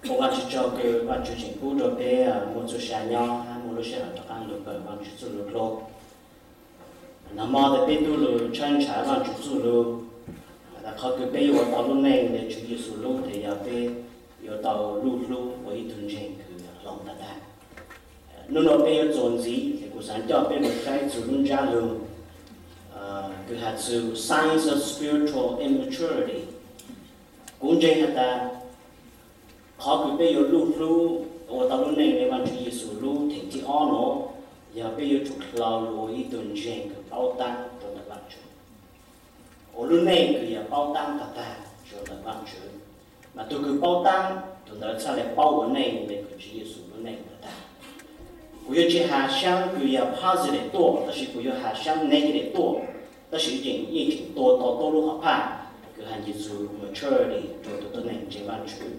Ua Vajtswv tsaug kws Vajtswv tseem pub rua peb muaj txuj sa nyob hab muaj lub sij hawm rov qaab lug kawm Vajtswv txuj lug dlua. Nag mo tas peb tub lug tshawb ntshai Vajtswv txuj lug, tas qhov kws peb yuav ua tau lub neej le Tswv Yexus lub tas yog peb yuav tau luj hlub ua ib tug ntseeg kws hloov tag tag. Nub nua peb yuav txuas ntxiv tas kuv xaav coj peb lug saib txug lub ntsab lug kws has txug Signs of Spiritual Immaturity. Kuv ntseeg has tas qhov kws peb yuav luj hlub ua tau lub neej le Vajtswv Yexus lub theem thib ob nuav yog peb yuav tsum hlau lug ua ib tug ntseeg kws paub taab rua ntawm Vajtswv, ua lub neej kws yog paub taab tag tag rua ntawm Vajtswv. Mas tug kws paub taab, tug ntawd txhaj le paub ua neej le kws Tswv Yexus lub neej tag tag. Kuv yuav tsi has sab kws yog positive tuaj, tab sis kuv yuav has sab negative tuaj, tab sis yeej tseem tua tau tuab lub hom phaj kws has nce txug maturity rua tug tuab neeg ntseeg Vajtswv.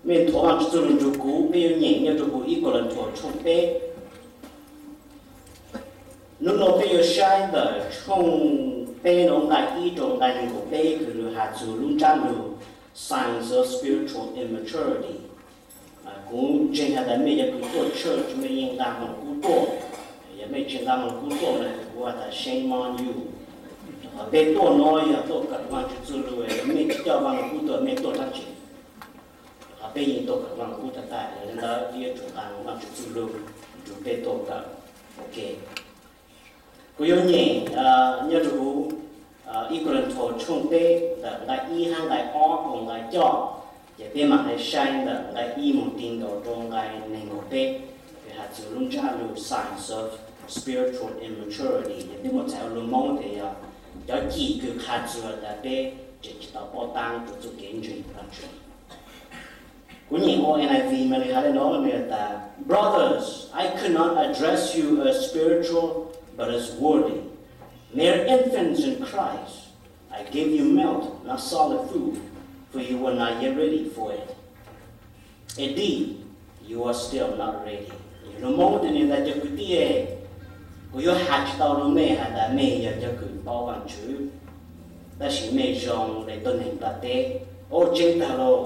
Mej nthuav Vajtswv txuj lug nrug kuv, peb yuav nyeem nyob rua huv ib Kauleethaus tshooj peb. Nub nua peb yuav saib ntawm tshooj peb nuav nqai ib rua nqai neeg nkaum peb kws lug has txug lub ntsab lug Signs of Spiritual Immaturity. Kuv ntseeg has tas mej cov kws tuaj church mej yeej nqaa Vaj Lug Kub tuaj. Yog mej tsi nqaa Vaj Lug Kub tuaj na kuv has tas shame on you. Qhov peb tuaj nuav yog tuaj kawm Vajtswv txuj lug, mej tsi coj Vaj Lug Kub tuaj mej tuaj dlaab tsi? Qhov peb yeej tuaj kawm Vaj Lug Kub tag tag, yog le ntawd peb yuav tsum nqaa Vajtswv txuj lug nrug peb tuaj kawm. Ok, kuv yuav nyeem nyob rua huv ib Kauleethaus tshooj peb ntawm nqai ib hab nqai ob koog nqai coj, ces peb mam le saib ntawm nqai ib moog ti nkaus rua nqai neeg nkaum peb, kws has txug lub ntsab lug Signs of Spiritual Immaturity. Yog peb muab txhais ua lug Moob tas yog cov cim kws qha txug tas peb tseem tsi tau paub taab rua txuj kev ntseeg Vajtswv. Kuv nyeem ua N I V mas nwg has le nuav, nwg has tas, Brothers, I could not address you as spiritual, but as worthy, mere infants in Christ. I gave you milk, not solid food, for you were not yet ready for it. Indeed, you are still not ready. Yog lug Moob tas nwg tas, cov kwv tij, kuv yuav has tsi tau rua mej has tas mej yog cov kws paub Vajtswv, tab sis mej zoo le tuab neeg nplaj teb. Ua tseeb tag lauj,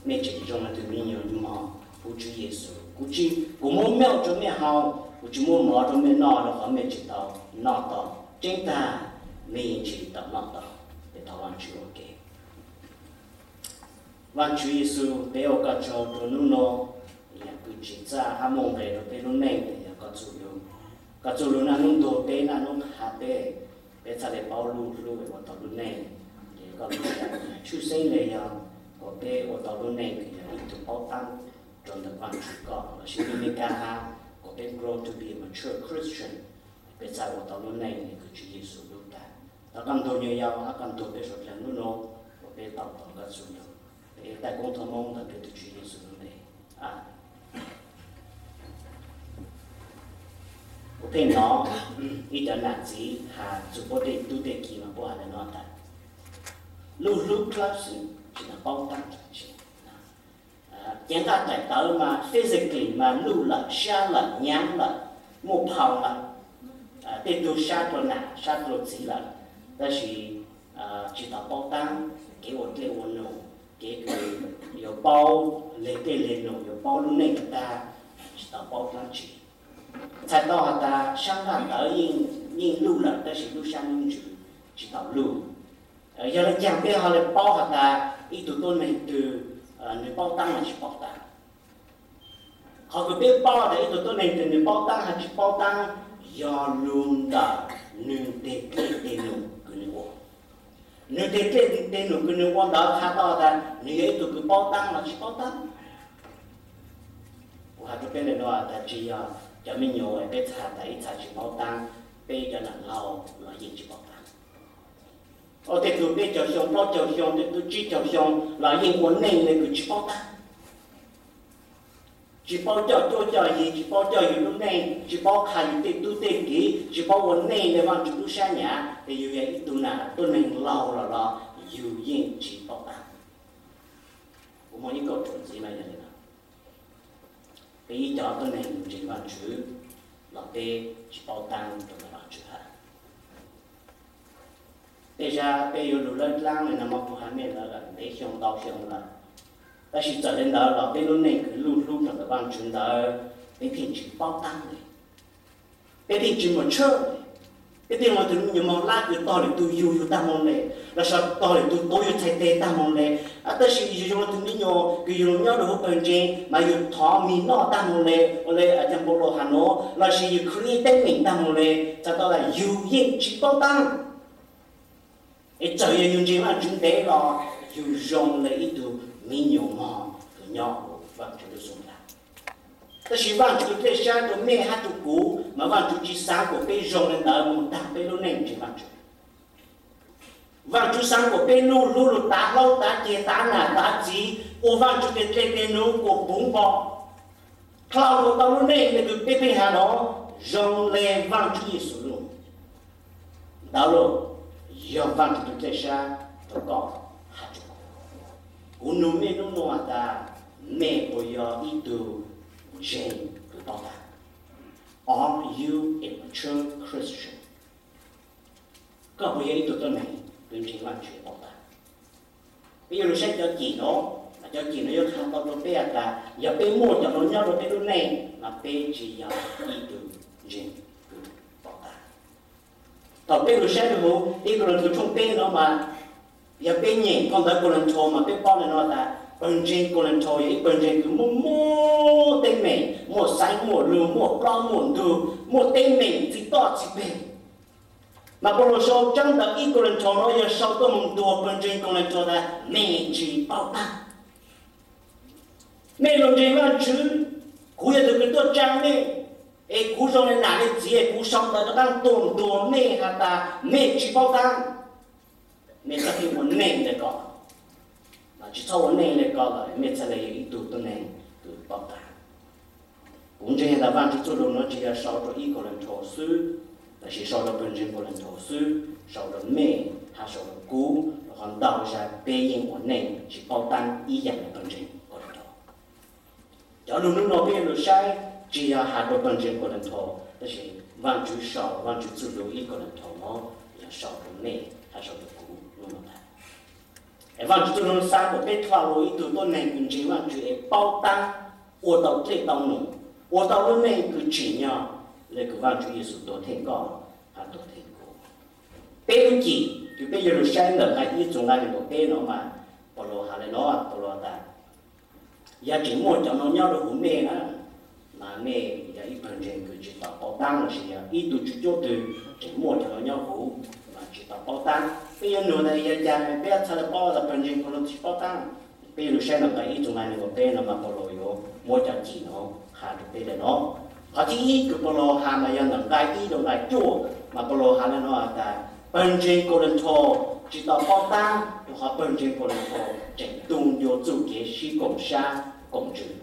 mej tseem zoo le tug me nyuam mog huv Tswv Yexus. Kuv tsi, kuv muab milk rua mej haus, kuv tsi muab mov rua mej noj rua qhov mej tsi tau noj tau. Tseeb tag, mej yeej tsi tau noj tau. Peb thov Vajtswv ua ke. Vajtswv Yexus, peb ua koj tsaug rua nub nua, yog kws tsim txaj hab muaj nqe rua peb lub neej tas yog koj txuj lug. Koj txuj lug naj nub ntuag peb, naj nub qha peb, peb txhaj le paub luj hlub ua tau lub neej. Ces koj lub sij hawm tshwj xeeb le yog kom peb ua tau lub neej kws yog ib tug paub taab rua ntawm Vajtswv koj, lossis lub neej kab hab kom peb grow to be a mature Christian, peb txhaj ua tau lub neej le kws Tswv Yexus lub tag. Thov koj ntuag nyuag yau hab koj ntuag peb suav dlawg nub nua, kom peb tau tau koj txuj lug. Peb taij koob thov Moob ntawm peb tug Tswv Yexus lub npe. Kuv pheej nov ib cov nam txiv has txug puab tej tub tej ki mas puab has le nuav tas, luj hlub dlawb xwb tsi tau paub taab dlaab tsi. Cev nqaj daim tawv mas physically mas luj lawm, sab lawm, nyaav lawm, muaj phau lawm, tej tug sab rua nam sab rua txiv lawm, tab sis tsi tau paub taab kev ua dlej ua num, kev kws yuav paub le dlej le num, yuav paub lub neej tag tag, tsi tau paub dlaab tsi. Txhais tau has tas sab nqaj tawv yeej luj lawm tab sis lub sab lub ntsws tsi tau luj. Yog le caag peb ho le paub has tas ib tug tuab neeg twg nwg paub taab los tsi paub taab? Qhov kws peb paub tas ib tug tuab neeg twg nwg paub taab hab tsi paub taab yog lug ntawm nwg teg dlej teg num kws nwg ua. Nwg teg dlej teg num kws nwg ua ntawd qha tau tas nwg yog ib tug kws paub taab los tsi paub taab. Kuv has rua peb le nuav tas tsi yog cov me nyuam peb txhais tas ib txha tsi paub taab, peb cov nam laug los yeej tsi paub taab. Ua tej tug peb caug xyoo plaub caug xyoo tej tug tsib caug xyoo los yeej ua neej le kws tsi paub taab. Tsi paub coj cuab coj yig, tsi paub coj yug lub neej, tsi paub qha yug tej tub tej kiv, tsi paub ua neej le Vaajtswv lub sab nyam, ces yug yog ib tug nam tuab neeg laug los los yug yeej tsi paub taab. Kuv muaj ib kauj txuas ntxiv mas yog le nuav, peb ib co tuab neeg ntseeg Vaajtswv los peb tsi paub taab rua Vaajtswv hab. Tej zag peb yuav lug lawb dlaab le nuav mas puag has mej lawv lawm ntev xyoo ntau xyoo lawm. Tab sis txawm li ntawd los peb lub neej kws luj hlub rau ntawm Vaajtswv ntawd, peb pheej tsi paub taab le, peb pheej tsi muaj tshaj le, peb pheej muaj tug me nyuam mog lab kws tog lwm tug yug yug taag moog le, lossis tog lwm tug tuav yug txhais teg taag moog le. Tab sis yug zoo le tug me nyuam kws yug nyob rua huv pawg ntseeg mas yug thov mis noj taag moog le. Ua le caag Paulus has nuav, lossis yug khwv ib teeb meem taag moog le, txhais tau tas yug yeej tsi paub taab. Es txawm yog yug ntseeg Vaajtswv ntev los yug zoo le ib tug me nyuam mog kws nyob huv Vaajtswv lub xub ntiag. Tab sis Vaajtswv dlej sab rua mej hab rua kuv mas Vaajtswv tsi xaav kuas peb zoo le ntawd moog taag peb lub neej ntseeg Vaajtswv. Vaajtswv xaav kuas peb luj hlub lug tav hlaub tav ceg tav nam tav txiv, ua Vaajtswv teg dlej teg num kuas puv npo, dlhau lug tau lub neej le kws peb pheej has nuav, zoo le Vaajtswv Yexus lug. Ntawd lauj, yog Vaajtswv tug dlej sab rua koj hab rua kuv. Kuv nug mej nub nua tas, mej puas yog ib tug ntseeg kws paub taab? Are you a mature Christian? Koj puas yog ib tug tuab neeg kws ntseeg Vaajtswv paub taab? Peb yuav lug saib cov cim nuav, mas cov cim nuav yuav qha tau rua peb has tas yog peb muaj cov nuav nyob rua peb lub neej mas peb tsi yog ib tug ntseeg kws paub taab. Thaum peb lug saib rua huv ib Kauleethaus tshooj peb nuav mas, yog peb nyeem phau ntawv Kauleethaus mas peb paub le nuav tas pawg ntseeg Kauleethaus yog ib pawg ntseeg kws muaj muaj teeb meem, muaj xaiv muaj lug, muaj plaub muaj ntug, muaj teeb meem txij toj txij peg. Mas Paulus sau tsaab ntawv ib Kauleethaus nuav yog sau tuaj moog ntuas pawg ntseeg Kauleethaus tas mej tsi paub taab. Mej lug ntseeg Vaajtswv, kuv yog tug kws tuaj tsaa mej, es kuv zoo le nam le txiv es kuv sau ntawv rov qaab tuaj ntuas mej has tas mej tsi paub taab. Mej txhob pheej ua neej le ko, mas tsi txhob ua neej le ko lawm mej txhad le yog ib tug tuab neeg kws paub taab. Kuv ntseeg tas Vaajtswv txuj lug nuav tsi yog sau rua ib Kauleethaus xwb, tab sis sau rua pawg ntseeg Kauleethaus xwb, sau rua mej hab sau rua kuv, rua qhov ntau zag peb yeej ua neej tsi paub taab ib yaam le pawg ntseeg Kauleethaus. Cov lug nub nuav peb yuav lug saib tsi yog has rua pawg ntseeg Kauleethaus, tab sis Vaajtswv sau Vaajtswv txuj lug ib Kauleethaus nuav yog sau rua mej hab sau rua kuv lub nuav tag. Es Vaajtswv txuj lug xaav kuas peb dlhau lug ib tug tuab neeg kws ntseeg Vaajtswv es paub taab, ua tau dlej tau num, ua tau lub neej kws tsim nyog le kws Vaajtswv Yexus tuag theej koj hab tuag theej kuv. Peb lub cim kws peb yuav lug saib ntawm nqai ib txug nqai neeg nkaum peb nuav mas Paulus has le nuav, Paulus tas, yog tseem muaj cov nuav nyob rua huv mej na, mas mej yog ib pawg ntseeg kws tsi tau paub taab lossis yog ib tug tswv cuab twg tseem muaj cov nuav nyob huv mas tsi tau paub taab. Peb yuav nug tas yog caag peb txhad le paub tas pawg ntseeg Kauleethaus tsi paub taab? Peb yuav lug saib ntawm nqai ib txug nqai neeg nkaum peb nuav mas Paulus yuav muab cov cim nuav has rua peb le nuav. Qhov thib ib kws Paulus has mas yog ntawm nqai ib rua nqai cuaj, mas Paulus has le nuav tas pawg ntseeg Kauleethaus tsi tau paub taab rua qhov pawg ntseeg Kauleethaus tseem tu ncua txuj kev sib koom sab koom ntsws.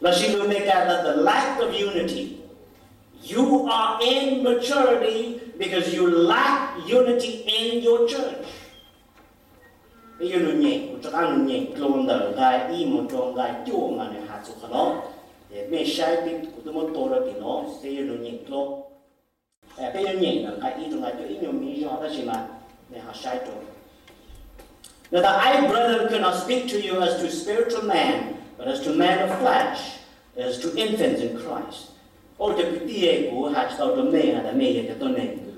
Lossis lus Amelikas tas the lack of unity. You are in maturity because you lack unity in your church. Peb yuav lug nyeem, kuv rov qaab lug nyeem dlua ntawm nqai ib moog rua nqai cuaj mas nwg has txug qhov nuav. Ces mej saib kuv twb muab tua rua tim nuav, peb yuav lug nyeem dlua. Peb yuav nyeem ntawm nqai ib rua nqai cuaj ib nyuag miv zog tab sis mas mej ho saib rua. Nws tas, I, brethren, cannot speak to you as to spiritual men, but as to men of flesh, as to infants in Christ. Ua cov kwv tij, kuv has tsi tau rua mej has tas mej yog cov tuab neeg kws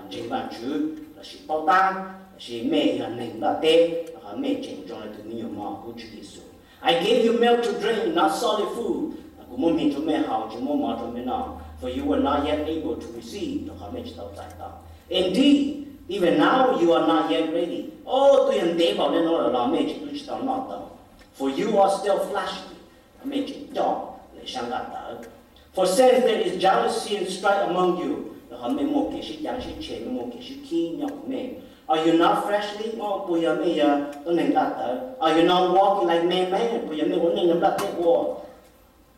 ntseeg Vaajtswv lossis paub taab, lossis mej yog neeg nplaj teb, rua qhov mej tseem zoo le tug me nyuam mog huv Tswv Yexus. I gave you milk to drink, not solid food. Kuv muab hmig rua mej haus, tsi muab mov rua mej noj. For you were not yet able to receive, rua qhov mej tsi tau txais tau. Indeed, even now you are not yet ready. Ob, twb yog ntev npaum le nuav lawm los mej tseem tub tsi tau noj tau. For you are still fleshly, mej tseem coj le sab nqaj tawv. For since there is jealousy and strife among you, rua qhov mej muaj kev sib caav sib tshev, mej muaj kev sib khib nyob huv mej. Are you not fleshly? Puas yog mej yog tuab neeg nqaj tawv? Are you not walking like men man? Puas yog mej ua neej le nplaj teb ua?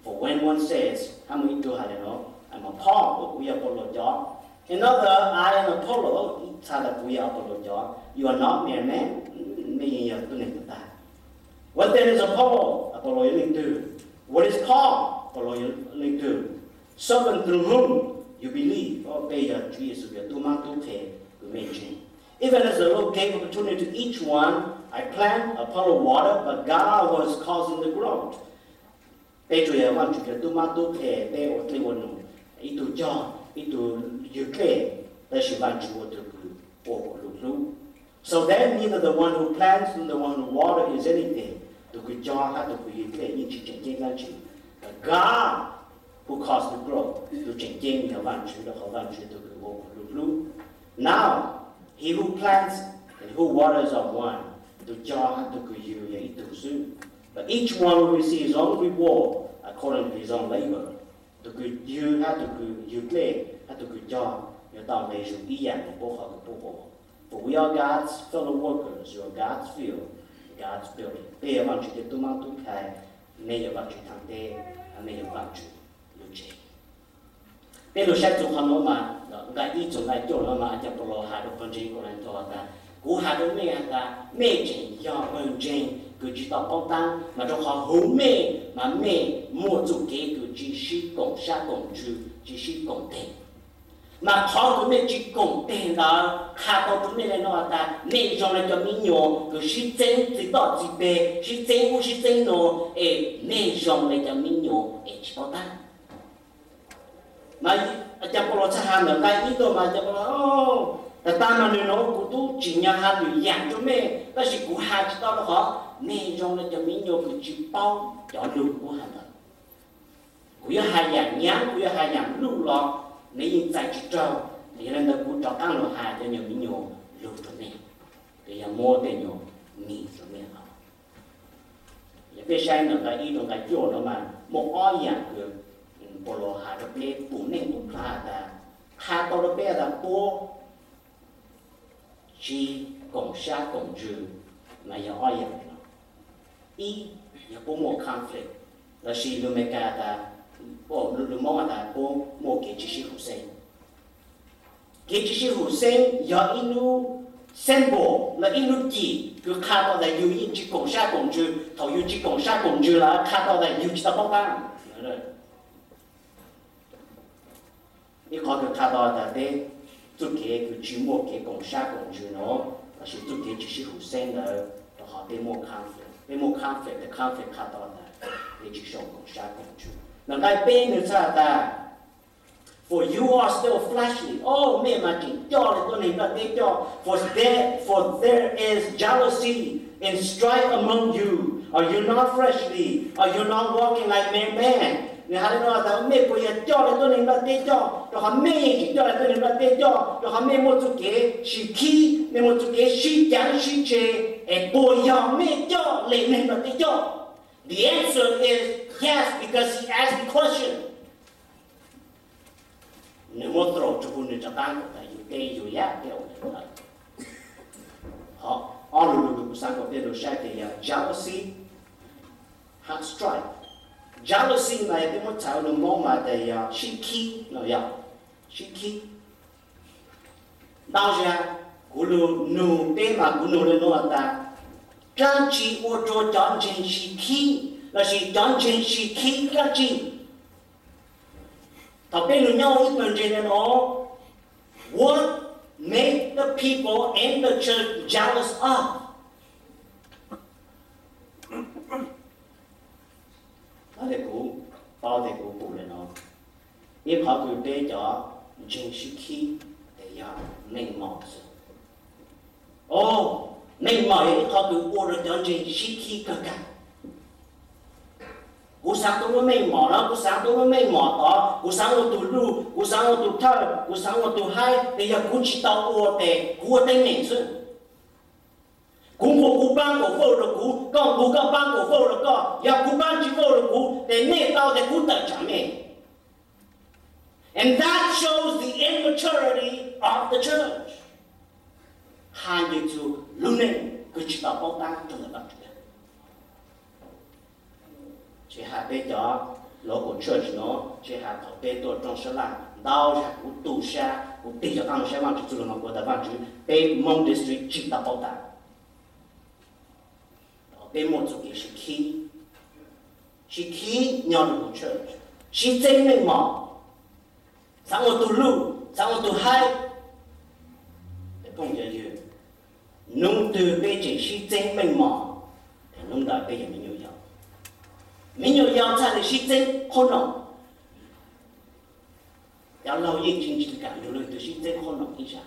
For when one says, hab muaj ib tug has le nuav, I am of Paul, kuv yog Paulus cov. Another, I am of Apollos, ib txha tas kuv yog Apollos cov. You are not mere men, mej yeej yog tuab neeg tag tag. What then is Apollos? Apollos yog leej twg? What is Paul? Paulus yog leej twg? Servant through whom you believe, peb yog Tswv Yexus yog tub mab tub qhe kws mej ntseeg. Even as the Lord gave opportunity to each one, I plant, Apollos water, but God was causing the growth. Peb tsuas yog Vaajtswv cov tub mab tub qhe, peb ua dlej ua num, ib tug cog, ib tug ywg dlej, tab sis Vaajtswv ua tug kws ua kuv lug hlub. So then, neither the one who plants nor the one who water is anything. Tug kws cog hab tug kws ywg dlej yeej tsi tseem ceeb dlaab tsi. But God who causes the growth, tug tseem ceeb yog Vaajtswv, rua qhov Vaajtswv tug kws ua kuv lug hlub. Now, he who plants and who waters are one. Tug cog hab tug kws ywg yog ib tug xwb. But each one will receive his own reward according to his own labor. Tug kws ywg hab tug kws ywg dlej hab tug kws cog yuav tau nqe zug ib yaam le puab qhov kws puab ua. For we are God's fellow workers, we are God's field, God's building. Peb yog Vaajtswv cov tub mab tub qhe, mej yog Vaajtswv thaaj teb, mej yog Vaajtswv lub tsev. Peb lug saib txug qhov nuav mas, nqai ib txug nqai cuaj nuav mas, Apolos has rua pawg ntseeg Korantho has tas, kuv has rua mej has tas, mej tseem yog pawg ntseeg kws tsi tau paub taab, mas rua qhov huv mej mas mej muaj txuj kev kws tsi sib koom sab koom ntsws, tsi sib koom teg. Mas qhov kws mej tsi koom teg ntawd qha tau rua mej le nuav has tas, mej zoo le cov miv nyuas kws sib txeeb txiv toj txiv peg, sib txeeb ub sib txeeb nuav, es mej zoo le cov miv nyuas es tsi paub taab. Mas Apolos txhaj has ntawm nqai ib tuaj mas Apolos, tag tag mas nwg nuav kuv tub tsim nyog has lwm yaam rua mej, tab sis kuv has tsi tau rua qhov mej zoo le cov miv nyuas kws tsi paub cov lug kuv has ntawd. Kuv yuav has yaam nyaav, kuv yuav has yaam luj los mej yeej txais tsi raug, yog le ntawd kuv rov qaab lug has cov nyuag miv nyuas lug rua mej, kws yog muab tej nyuag mis rua mej os. Yog peb saib ntawm nqai ib rua nqai cuaj nuav mas muaj ob yaam kws Apolos has rua peb pum neej pum plha tas, qha tau rua peb tas puab tsi koom sab koom ntsws, mas yog ob yaam no. Ib, yog puab muaj conflict, lossis lug Meskas tas, lug Moob has tas puab muaj kev tsi sib hum xeeb. Kev tsi sib hum xeeb yog ib lub symbol los ib lub cim kws qha tau tas yug yeej tsi koom sab koom ntsws. Thaum yug tsi koom sab koom ntsws lawm qha tau tas yug tsi tau paub taab. Ib qhov kws qha tau tas peb txuj kev kws tsi muaj kev koom sab koom ntsws nuav, lossis txuj kev tsi sib hum xeeb ntawd, rua qhov peb muaj conflict, peb muaj conflict, the conflict qha tau tas peb tsi zoo koom sab koom ntsws. Ntawm nqai peb nwg txhaj tas, For you are still fleshly. O, mej mas tseem coj le tuab neeg nplaj teb coj. For there, for there is jealousy and strife among you. Are you not fleshly? Are you not walking like mere man? Nwg has le nuav tas, mej puas yog coj le tuab neeg nplaj teb coj? Rua qhov mej yeej tseem coj le tuab neeg nplaj teb coj, rua qhov mej muaj txuj kev sib khib, mej muaj txuj kev sib caav sib tseg, es puas yog mej coj le neeg nplaj teb coj? The answer is yes, because he asked the question. Nwg muab throw rua huv, nwg rov qaab has tas yug teb yug yam peb ua le nuav. Ho ob lug lug kws kuv xaav kom peb lug saib tes yog jealousy hab strife. Jealousy mas yog peb muab txhais ua lug Moob mas tes yog sib khib no, yog sib khib. Ntau zag kuv lug nug peb mas kuv nug le nuav tas, dlaab tsi ua rua cov ntseeg sib khib, lossis cov ntseeg sib khib dlaab tsi? Thaum peb lug nyob ua ib pawg ntseeg le nuav, what make the people in the church jealous of? Kuv paub tes kuv pum le nuav, ib qhov kws peb cov ntseeg sib khib tes yog meej mom xwb. O, meej mom yog ib qhov kws ua rua cov ntseeg sib khib kawg kawg. Kuv xaav tau lub meej mom no, kuv xaav tau lub meej mom tod, kuv xaav ua tug luj, kuv xaav ua tug thawj, kuv xaav ua tug haib, tes yog kuv tsi tau ua tes kuv ua teeb meem xwb. Kuv nqus kuv paab kuas vauj rua kuv, koj nqus koj paab kuas vauj rua koj. Yog kuv paab tsi vauj rua kuv tes mej tau tes kuv tawm tsaam mej. And that shows the immaturity of the church. Has ntsis txug lub neej kws tsi tau paub taab rua ntawm Vaajtswv. Tsi has peb cov local church nuav, tsi has thaum peb tuaj rooj sab laj, ntau zag kuv tu sab, kuv tig rov qaab saib Vaajtswv txuj lug mas kuv tas Vaajtswv, peb Moob District tsi tau paub taab. Peb muaj txuj kev sib khib, sib khib nyob rua church, sib txeeb meej mom, xaav ua tug luj, xaav ua tug haib. Phooj ywg, Hnub twg peb tseem sib txeeb meej mom, hnub ntawd peb yog me nyuam yaus. Me nyuam yaus txhaj li sib txeeb qhob noom. Cov laug yeej tsis kam yus leej twg sib txeeb qhob noom ib zaj.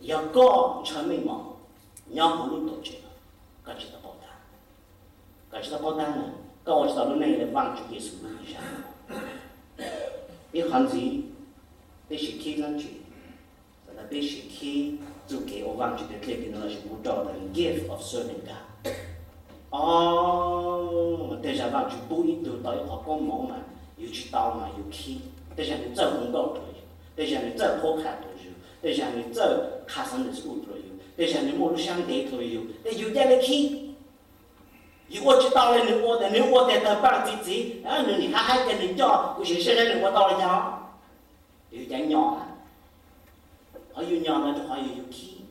Yog koj ntshaw meej mom nyob hauv lub tuam tsev, koj tsis tau paub tab, koj tsis tau paub tab na, koj ua tsis tau lub neej li Vaajtswv Yexus lub ib zaj. Ib qhov ntxiv, peb sim khib dlaab tsi? Txawm peb sim khib txuj kev ua Vaajtswv tes dlej tes nuv lossis kuv rau the gift of serving God. O, tej zag Vaajtswv pub ib tug tau ib qhov koob moov mas yus tsis tau mas yus khib. Tej zag nws txawj hu nkauj rua yus, tej zag nws txawj qhuab qha rua yus, tej zag nws txawj qha Sunday school rua yus, tej zag nws muaj lub sab ntev rua yus, tej yus ca le khib. Yus ua tsis tau le nws ua, tes nws ua tes tawg paaj txi txiv, nws nim hab haib tes nws coj kuv sim saib nws ua tau le caag. Yus ca nyo, qhov yus nyo ntawd rua qhov yus, yus khib.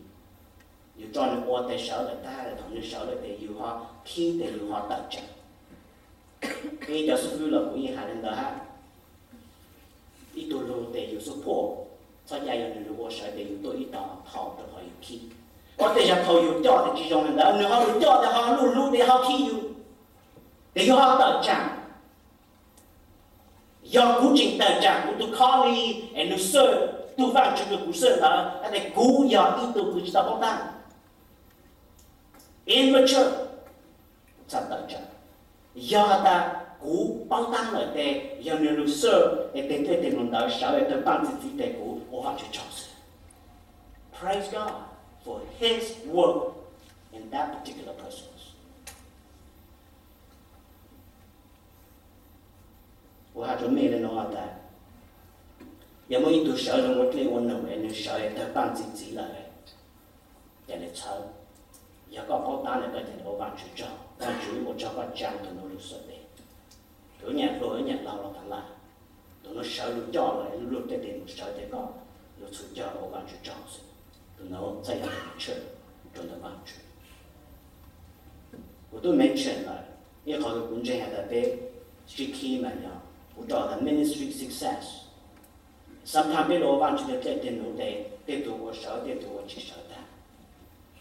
Yus tso nws ua tes sawv lawm tag, thaum nws sawv lawm tes yus ho khib tes yus ho tawm tsaam. Peb cov xib fwb los kuv yeej has le ntawd hab. Ib tug lug tes yus support, txhob ca yog nws lug ua sawv tes yus tuaj ib tog thaum rua qhov yus khib. Koj tej zag thaum yus coj tes tsis zoo le ntawd, nws ho lug coj tes ho lug hlub tes ho khib yus, tes yus ho tawm tsaam. Yog kuv tseem tawm tsaam kuv tug colleague es nws xwb, tug Vaajtswv kws kuv xwb ntawd, tes kuv yog ib tug kws tsis tau paub tab, immature, txhaj tawm tsaam. Yog has tas kuv paub tab lawm tes yog nws lug xwb es tes dlej tes nuv ntawd sawv tawg paaj txi txiv tes kuv ua Vaajtswv tsaug xwb. Praise God for His work in that particular person. Kuv has rua mej le nuav has tas, yog muaj ib tug sawv lug ua dlej ua num es nws sawv tawg paaj txi txiv lawm, ca le txhawb. Yog koj paub tab lawm koj ca le ua Vaajtswv tsaug, Vaajtswv ua tsaug koj tsaa tug nuav lug xwb tes. Tug nyam hluas nyam laug los taag laj, tug nuav sawv lug coj lawm lub dlej tes nuv sawv tes koj lug txhum coj ua Vaajtswv tsaug xwb. Tug nuav txhaj yog tus tshwj rua ntawm Vaajtswv. Kuv tub mention lawm, ib qhov kws kuv ntseeg has tas peb sib khib mas yog kuv rau tas ministry success. Sometimes peb lug ua Vaajtswv tes dlej tes nuv tes tej tug ua sawv tej tug ua tsis sawv tag.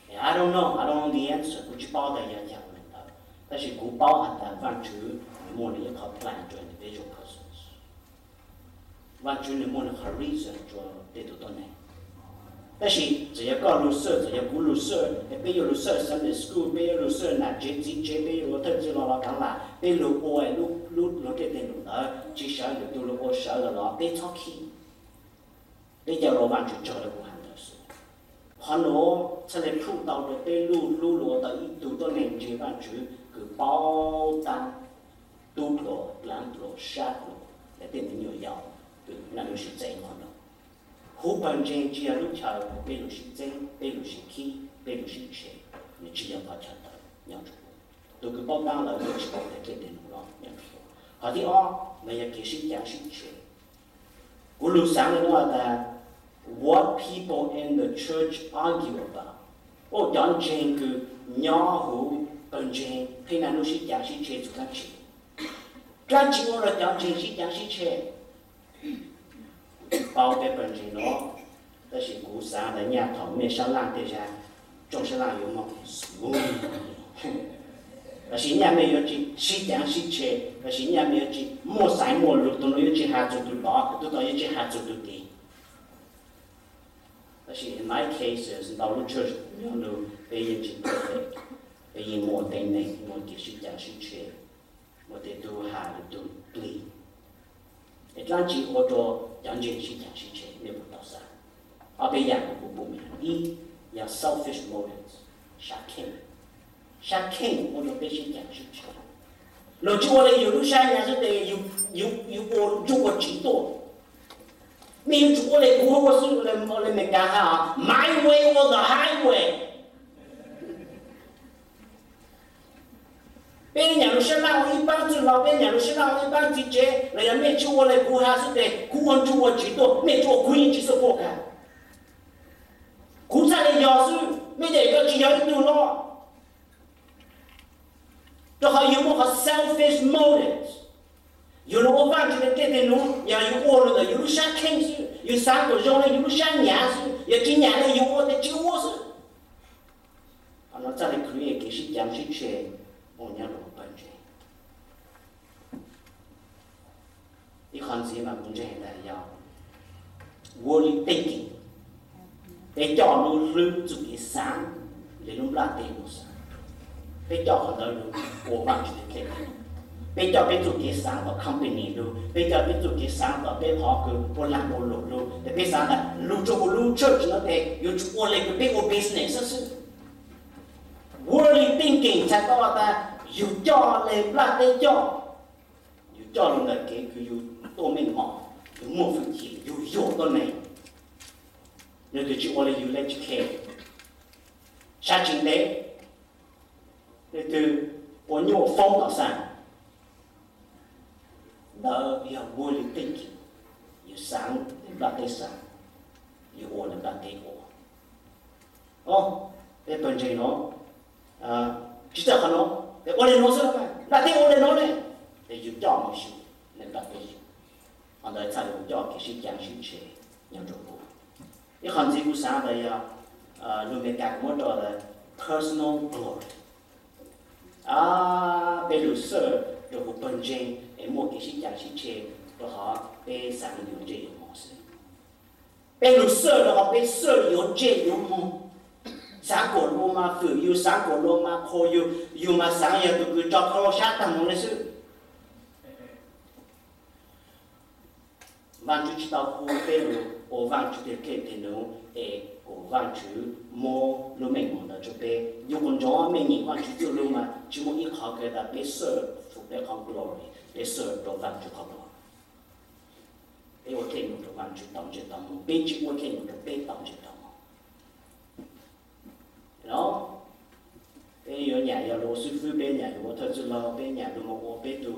I don't know, I don't know the answer, kuv tsis paub tas yog caag le ntawd. Tab sis kuv paub has tas Vaajtswv nws muaj nws ib qho plan rua individual persons. Vaajtswv nws muaj nws qhov reason rua tej tug tuab neeg. Tab sis txawm yog koj lug xwb, txawm yog kuv lug xwb, es peb yuav lug xwb Sunday school, peb yuav lug xwb nam tsev txiv tsev, peb yuav lug thawj txwj los los taag laj, peb lug ua lub, lub luag dlej tes nuv ntawd tsis sawv, lwm tug lug ua sawv lawm los peb txhob khib. Peb ca le ua Vaajtswv tsaug le kuv has ntawd xwb. Qhov nuav txhaj le plhuj tau rua peb lub hlub lug ua tau ib tug tuab neeg ntseeg Vaajtswv kws paub tab, tub pluas, dlaav pluas, sab pluas, le tej me nyuam yaus kws nam lub sib txeeb qhov nuav. Huv pawg ntseeg tsis yog lub chaw peb lug sib txeeb, peb lug sib khib, peb lug sib tshem, nws tsis yog qhov chaw ntawd nyob rua huv. Tug kws paub tab lawm yuav tsis paub tes dlej tes nuv los nyob rua huv. Qhov thib ob mas yog kev sib caav sib tshem. Kuv lug xaav le nuav tas, what people in the church argue about. Ua cov ntseeg kws nyob huv pawg ntseeg pheej nam lub sib caav sib tshem txug dlaab tsi? Dlaab tsi ua rua cov ntseeg sib caav sib tshem? Kuv tsis paub peb pawg ntseeg nuav, tab sis kuv xaav tas nyaj thaum mej sab laj tej zag, tsoom sab laj yuav moog smooth. Tab sis nyaj mej yuav tsis sib caav sib tshem, tab sis nyaj mej yuav tsis muaj xaiv muaj lug, tug nuav yuav tsis has txug tug tod, tug tod yuav tsis has txug tug tid. Tab sis in my cases, ntau lub church nyob nug peb yeej tsis perfect, peb yeej muaj teeb meem, muaj kev sib caav sib tshem, muaj tej tug has lwm tug plig. Es dlaab tsi ua rua cov ntseeg sib caav sib tshem? Mej puas tau xaav? Ob peb yaam kuv pum, ib, yog selfish motives, sab kheej. Sab kheej ua rua peb sib caav sib tshem. Luag tsis ua le yus lub sab nyaav xwb tes yus ua ntsug ua tsiv tuaj. Mej yuav tsum ua le kuv ua xwb, le Meskas has, my way or the highway. Peb nyam lub sab laj ua ib paab txwj laug, peb nyam lub sab laj ua ib paab txiv tsev, los yog mej tsi ua le kuv has xwb tes kuv ua ntsug ua tsiv tuaj, mej tsi ua kuv yeej tsis support kag. Kuv txhaj le yog xwb, mej ces koj tsis yog ib tug loj. Rua qhov yus muaj qhov selfish motives. Yus lug ua Vaajtswv le tej teg nuav yog yus ua lug ntawm yus lub sab kheej xwb, yus xaav kom zoo le yus lub sab nyaav xwb, yog tsis nyam le yus ua tes tsis ua xwb. no txhaj le create kev sib cav sib tseg ua nyob rau pawg ntseeg. Ib qhov ntxiv mas kuv ntseeg tas yog worldly thinking. Peb coj lub hlwb txuj kev xaav le lub nplaj teb mus xaav. Peb coj qhov ntawd lug ua Vaajtswv tes kej. Peb coj peb txuj kev xaav tom company lug, peb coj peb txuj kev xaav tom peb qhov kws ua laag ua luam lug, tes peb xaav tas lug rua kuv lub church no tes yuav tsum ua le kws peb ua business xwb. Worldly thinking txhais tau tas yug coj le nplaj teb coj, yug coj lug ntawm kev kws yug tuaj meej mom, yug muaj hwj chim, yug yuam tuab neeg. Nwg tug tsi ua le yug le tsi khe, sab tsi ntev, nwg tug ua nyuaj foob tom xaa, ntawd yog worldly thinking. Yug xaav le nplaj teb xaav, yug ua le nplaj teb ua. Peb pawg ntseeg nuav tsi txawj qhov nuav, tes ua le nuav xwb, nplaj teb ua le nuav ne, tes yug coj moog xyuas le nplaj teb, qhov ntawd txhaj le coj kev sib caav sib tseg nyob rua kuv. Ib qhov ntxiv kuv xaav tas yog lug Meskas kuv muab rau tas personal glory. Peb lug xwb rua kuv pawg ntseeg es muaj kev sib caav sib tseg rua qhov peb xaav yuav ntsej yuav muag xwb. Peb lug xwb rua qhov peb xwb yuav ntsej yuav muag. Xaav kuas luas mas fwm yug, xaav kuas luas mas qhuas yug, yug mas xaav yog tug kws tso koj lub sab taag moog le xwb. Vaajtswv tsi tau hu peb lug ua Vaajtswv tes kej tes nuav es kuas Vaajtswv muab lub meej mom ntawd rua peb. Yug kuas nrov mej nyem Vaajtswv txuj lug mas tsi muaj ib qhov kws tas peb xwb fwm peb qhov glory, peb xwb rua Vaajtswv qhov luag. Peb ua txuj lug rua Vaajtswv tau ntsej tau muag, peb tsi ua txuj lug rua peb tau ntsej tau muag. Peb yuav nyam yog lug ua xib fwb, peb nyam yog ua thawj txwj laug, peb nyam lug moog ua peb tug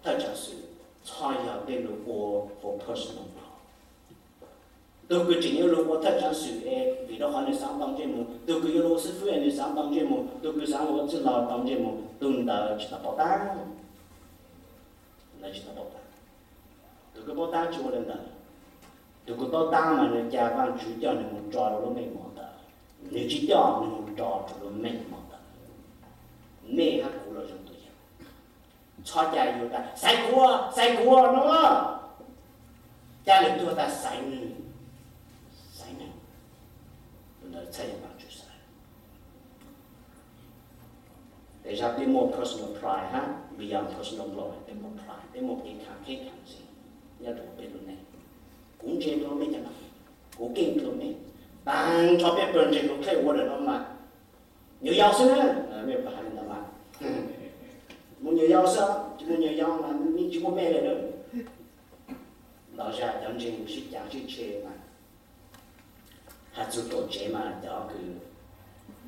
thawj tsaav xwm, txhob yog peb lug ua for personal glory. Tug kws tseem yuav lug ua thawj tsaav xwm es vim rua qhov nwg xaav tau ntsej muag, tug kws yuav lug ua xib fwb es nwg xaav tau ntsej muag, tug kws xaav lug ua txwj laug tau ntsej muag, tug ntawd tsi tau paub tab. Ntawd tsi tau paub tab. Tug kws paub tab tsi ua le ntawd. Tug kws paub tab mas nwg ca Vaajtswv coj nwg moog tso rua lub meej mom ntawd. Nwg tsi coj nwg moog tso rua lub meej mom ntawd. Mej hab kuv los zoo tus yawg. Txhob ca yug tas xaiv kuv, xaiv kuv no. Ca nwg tuag tas xaiv nwg, xaiv nwg. Tus ntawd txhaj yog Vaajtswv xaiv. Tes zag peb muaj personal pride hab beyond personal glory, peb muaj pride, peb muaj kev khav theeb khav ntxhw nyob rua peb lub neej. Kuv ntseeg dlua mej cov no, kuv keej dlua mej, taag nrho peb pawg ntseeg lug kheej ua le nuav mas nyuam yaus xwb na, mej puas has le ntawd mas. Muaj nyuam yaus xwb, tsi muaj nyuam yaus mas yeej tsi muaj mej le na. Los zag cov ntseeg sib cav sib tseg mas has txug tuam tsev mas cov kws,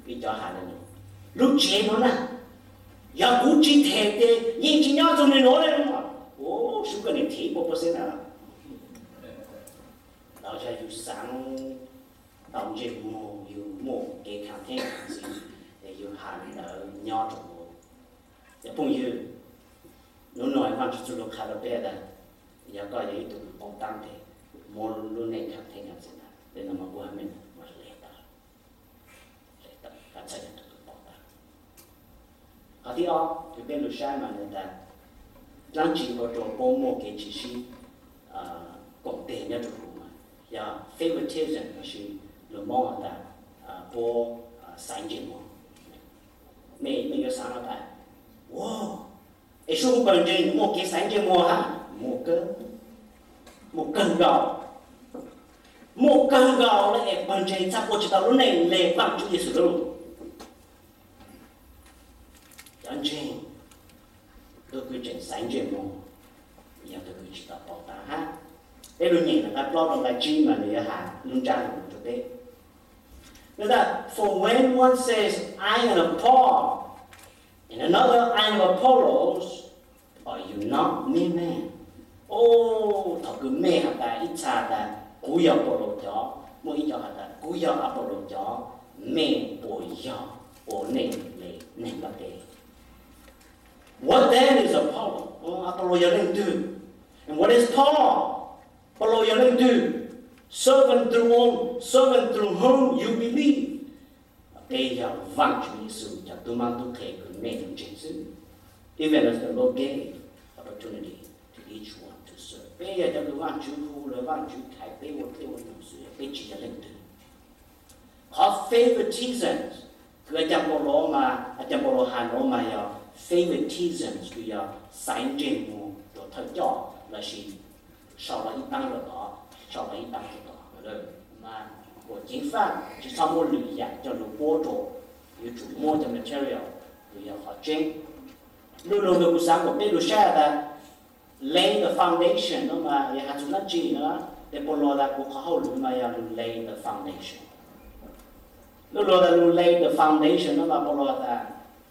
ib cov has le nuav, lub tsev nuav na, yog kuv tsi them tes yeej tsi nyob txug nwg nuav le. Ua sub koj nwg them ib puas percent na. Los zag yug xaav tau ntsej muag, yug muaj kev khav theeb khav ntxhw, es yug has le ntawd nyob rua kuv. Cov phooj ywg, nub nua Vaajtswv txuj lug qha rua peb tas, yog koj yog ib tug kws paub tab tes muab lub neej khav theeb khav ntxhw ntawd le nuav mas kuv has mej mas le tawm, le tawm, koj txhaj yog tug kws paub tab. Qhov thib ob kws peb lug saib mas nws tas, dlaab tsi ua rua puab muaj kev tsis sib koom tes nyob rua kuv mas yog favoritism lossis lug Moob has tas puab xaiv ntsej muag. Mej, mej yuav xaav tas, ua, es sub huv pawg ntseeg muaj kev xaiv ntsej muag hab? Muaj kawg, muaj kawg nkaus. Muaj kawg nkaus le es pawg ntseeg txhaj ua tsis tau lub neej le Vaajtswv Yexus lub. Cov ntseeg, tug kws tseem xaiv ntsej muag yog tug kws tsis tau paub tab hab. Peb lug nyeem nqai plaub rua nqai tsib mas nws yuav has lub ntsab no rua peb. Nws tas, for when one says, I am of Paul, and another, I am of Apollos, are you not mere men? O, thaum kws mej has tas ib txha tas kuv yog Paulus cov, muaj ib cov has tas kuv yog Apolus cov, mej puas yog ua neej le neeg nplaj teb? What then is Apollos? Apolus yog leej twg? And what is Paul? Paulus yog leej twg? Servant through whom, servant through whom you believe. Peb yog Vaajtswv Yexus cov tub mab tub qhe kws nej ntseeg xwb. Even as the Lord gave opportunity to each one to serve, peb yog cov kws Vaajtswv hu lawm, Vaajtswv thaiv peb ua dej ua num xwb, peb tsi yog leej twg. Qhov favoritism kws a caa Paulus mas, a caa Paulus has nuav mas yog favoritism kws yog xaiv ntseeg moog rua thawj coj lossis sau lawv ib paab rua tod, sau lawv ib paab rua tod. Mas kuas ceev faj tsi txhob muaj lwm yaam coj lug puab rua, yuav tsum muab cov material kws yog qhov tseeb. Lu lug kws kuv xaav kuas peb lug saib has tas lay the foundation no mas yog has txug dlaab tsi no, tes Paulus tas kuv qhov hauj lwm mas yog lug lay the foundation. Lu lug tas lug lay the foundation no mas Paulus tas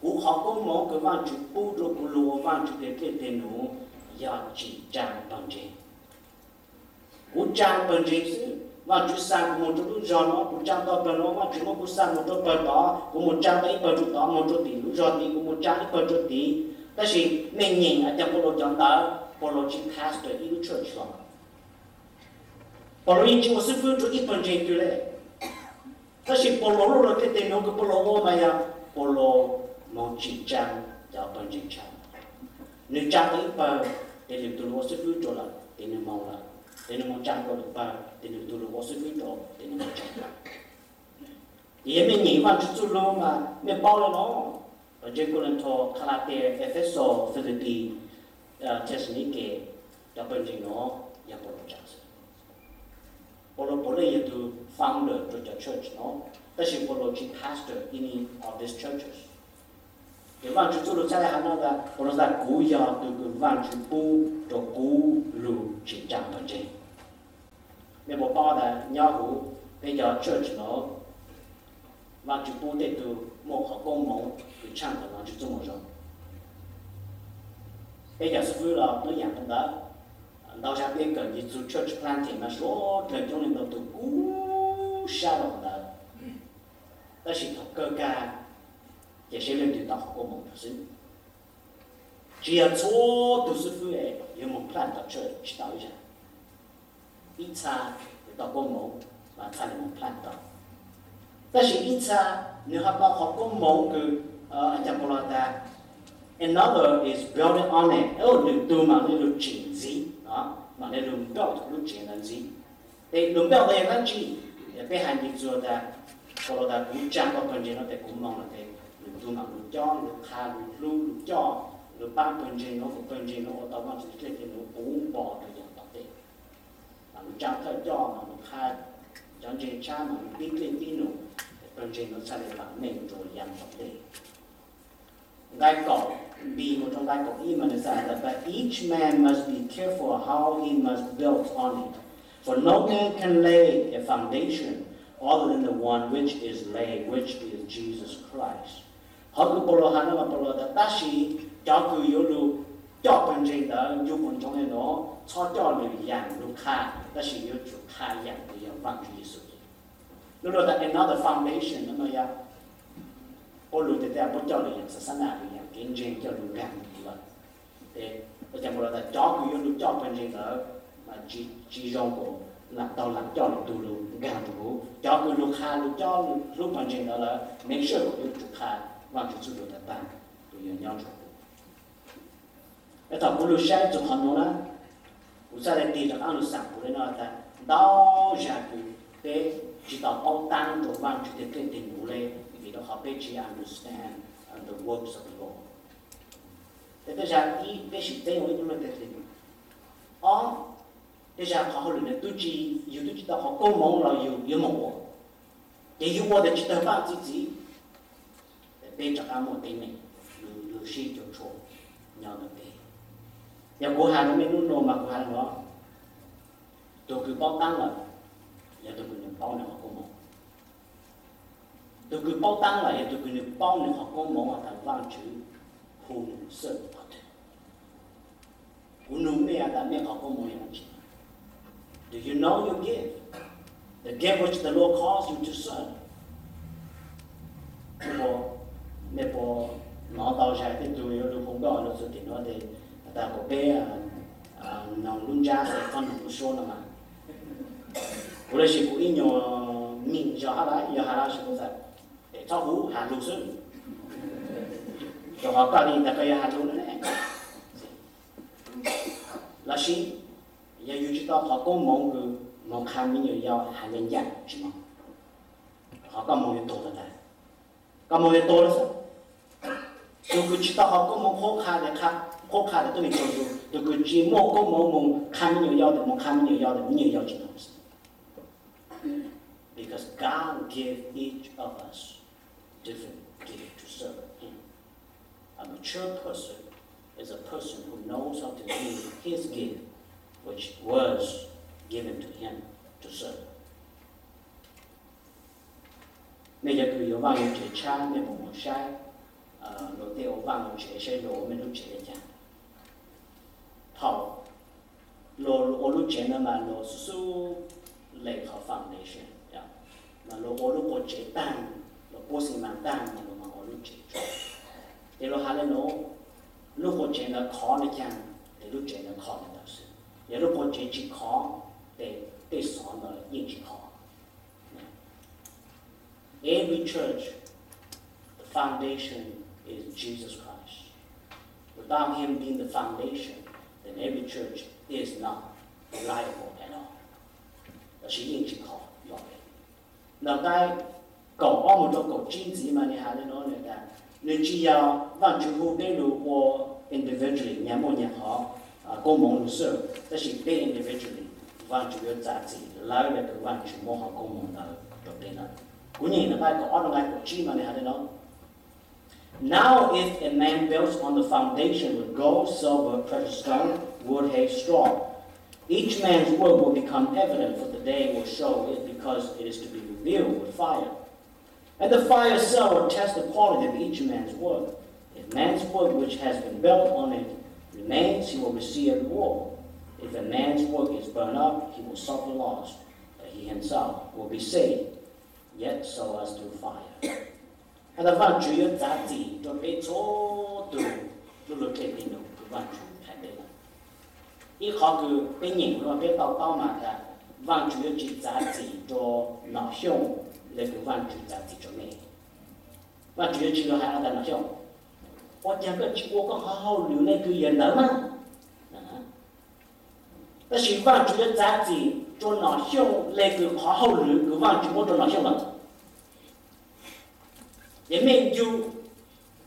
kuv qhov koob moov kws Vaajtswv pub rua kuv lug ua Vaajtswv tug dlej tug num yog tsim tsaa pawg ntseeg. Kuv tsaa pawg ntseeg xwb, Vaajtswv xa kuv moog rua lub zog nuav, kuv tsaa tau pawg nuav, Vaajtswv muab kuv xa moog rua pawg tod, kuv moog tsaa tau ib pawg rua tod, moog rua tim lub zog tid kuv moog tsaa ib pawg rua tid. Tab sis mej nyeem a caa Paulus cov ntawv, Paulus tsi pastor ib lub church los. Paulus yeej tsi ua xib fwb rua ib pawg ntseeg twg le. Tab sis Paulus lub lug tej teg nuav kws Paulus ua mas yog Paulus moog tsim tsaa cov pawg ntseeg tshaj. Nwg tsaa tau ib pawg, tes nwg tug lug ua xib fwb rua lawm tes nwg moog lawm, tes nwg moog tsaa tau lwm pawg tes nwg tug lug ua xib fwb rua tes nwg moog tsaa lawm. Ces yog mej nyeem Vaajtswv txuj lug mas mej paub le nuav, pawg ntseeg Kulanto, Kalatias, Efexus, Filipis, Thexalonikes, cov pawg ntseeg nuav yog Paulus tsaa xwb. Paulus puav leej yog tug founder rua cov church nuav, tab sis Paulus tsi pastor any of these churches. Ces Vaajtswv txuj lug txhaj le has nuav tas Paulus tas kuv yog tug kws Vaajtswv pub rua kuv lug tsim tsaa pawg ntseeg. Mej puas paub tas nyob huv peb cov church nuav, Vaajtswv pub tej tug muaj qhov koob moov kws tshaaj tawm Vaajtswv txuj moo zoo. Peb cov xib fwb los tub yaam rua ntawd, ntau zag peb kawm nce txug church planting mas suav dlawg coob leej ntau tug kub sab rua qhov ntawd. Tab sis thaum kawg kag ces seb leej twg tau qhov koob moov rua xwb. Tsi yog txhua tug xib fwb yuav moog plant tau church tsi tau ib zag. Ib txha yuav tau koob moov mas txhaj le moog plant tau. Tab sis ib txha nwg ho tau qhov koob moov kws a caa Paulus tas, another is building on it, lwm tug mam le lug tsim ntxiv, mam le lug build lub tsev ntawd ntxiv. Tes lug build ntawd yog dlaab tsi? Peb has nce txug tas, Paulus tas kuv tsaa tau pawg ntseeg nuav tes kuv moog lawm tes lwm tug mam lug cob, lug qha, lug hlub, lug coj, lug paab pawg ntseeg nuav kom pawg ntseeg nuav ua tau Vaajtswv dlej tug num puv npo rua yaam tom ntej. Mam lug tsaa thawj coj, mam lug qha cov ntseeg tshab, mam lug pib dlej pib num, pawg ntseeg nuav txhaj le vam meej rua yaam tom ntej. Nqai kaum, B mus rua nqai kaum ib mas nwg xaav tas, but each man must be careful how he must build on it. For no man can lay a foundation other than the one which is laid, which is Jesus Christ. Qhov kws Paulus has nuav mas Paulus tas tab sis cov kws yuav lug coj pawg ntseeg ntawd ncu qhov ntsoov le nuav, txhob coj lwm yaam lug qha, tab sis yuav tsum qha yaam kws yog Vaajtswv Yexus. Lub luag tas another foundation no mas yog Paulus tes tej puab coj lwm yaam xaxana, lwm yaam kev ntseeg coj lug nkaag lawm. Tes ua cas Paulus tas cov kws yuav lug coj pawg ntseeg ntawd mas tsi zoo kuas lam tau lam coj lwm tug lug nkaag rua huv. Cov kws lug qha lug cob lug hlub pawg ntseeg ntawd lawm, make sure kuas yuav tsum qha Vaajtswv txuj lug tag tag kws yuav nyob rua huv. Thaum kuv lug saib txug qhov nuav na, kuv txhaj le tig rov qaab lug xaam kuv le no tas ntau zag kws peb tsi tau paub taab rua Vaajtswv tej dlej tej num le, vim rua qhov peb tsi understand the works of the Lord. Tes tej zag ib, peb sim teb ua ib tug luag tej dlej num. Ob, tej zag qhov hauj lwm ntawd tub tsi, yug tub tsi tau qhov koob moov los yug yuav moog ua, ces yug ua tes tsi tawg paaj txi txiv. Peb rov qaab muaj teeb meem, lug sib cuag tshua nyob ntawm peb. Yog kuv has rua mej nub nua mas kuv has le nuav, tug kws paub taab lawm yog tug kws nwg paub nwg qhov koob moov. Tug kws paub taab lawm yog tug kws nwg paub nwg qhov koob moov has tas Vaajtswv hu nwg xwb qhov twg. Kuv nug mej has tas mej qhov koob moov yog dlaab tsi? Do you know your gift? The gift which the Lord calls you to serve. Mej puas nov tau zag tej tug yuav lug hu nkauj lug txug tim nuav tes has tas kuas peb noog lub ntsab xwb txhob noog lub suab no mas. Kuv le sis kuv ib nyuas mej zog hab lawm, yog has lawm sis kuv txawm pem Txhob hu, has lug xwb. Rau qhov koj li ntawd koj yuav has lug na. Los sis yog yug tsis tau qhov koob moov kws moog qha me nyuam yaus has le ncaj tsis moog, qhov koj moog yuav tuag tag, koj moog yuav tuag lawm xwb. Tus kws tsis tau qhov koob moov qhuab qha, qhuab qha tas tuab neeg tsaug zug, tus kws tsis muaj koob moov moog qha me nyuam yaus, tas moog qha me nyuam yaus tas me nyuam yaus tsis tau. Because God give each of us different gift to serve Him. A mature person is a person who knows how to use his gift, which was given to him to serve. Nej cov kws yuav vaaj lug tsev tshab, nej puas moog saib luag tej ua vaaj lug tsev, saib luag ua mej lub tsev le caag? Thaum luag ua lub tsev ntawd mas luag xub xub le qhov foundation, mas luag ua lub qua tsev taag, luag puab xi mas taag mas luag mam ua lub tsev tso. Ces luag has le nuav, lub qua tsev ntawd khov le caag, ces lub tsev ntawd khov le ntawd xwb. Yog lub qua tsev tsis khov, ces tej xov ntawd yeej tsis khov. Every church, the foundation is Jesus Christ. Without Him being the foundation, then every church is not reliable at all. Tab sis yeej tsis khov. Nqe kaum ob mus rau kaum tsib ntxiv mas nws has le nuav, nws tas, nws tsis yog Vaajtswv hu peb lug ua individually nyag muaj nyag qhov koob moov lug xwb, tab sis peb individually Vaajtswv yuav txav txim lawv le kws Vaajtswv muab qhov koob moov ntawd rau peb lawm. Kuv nyeem nqe kaum ob rau nqe kaum tsib mas nws has le nuav. Now, if a man builds on the foundation with gold, silver, precious stone, wood, hay, straw, each man's work will become evident, for the day will show it, because it is to be revealed with fire. And the fire itself will test the quality of each man's work. If man's work which has been built on it remains, he will receive a reward. If a man's work is burned up, he will suffer loss, but he himself will be saved, yet so as through fire. Has tas Vaajtswv yuav txav txim rau peb txhua tug lub luag dlej dlej num kws Vaajtswv hais peb lawm. Ib qhov kws peb nyeem lug peb to taub mas tas Vaajtswv yuav tsis txav txim rau Nom Xyooj le kws Vaajtswv txav txim rau mej. Vaajtswv yuav tsis lug has tas Nom Xyooj, ua caag koj tsis ua koj qhov hauj lwm le kws yawg ntawd mas. Tab sis Vaajtswv yuav txav txim rau Nom Xyooj le kws qhov hauj lwm kws Vaajtswv muab rau Nom Xyooj lawm. Ces mej yug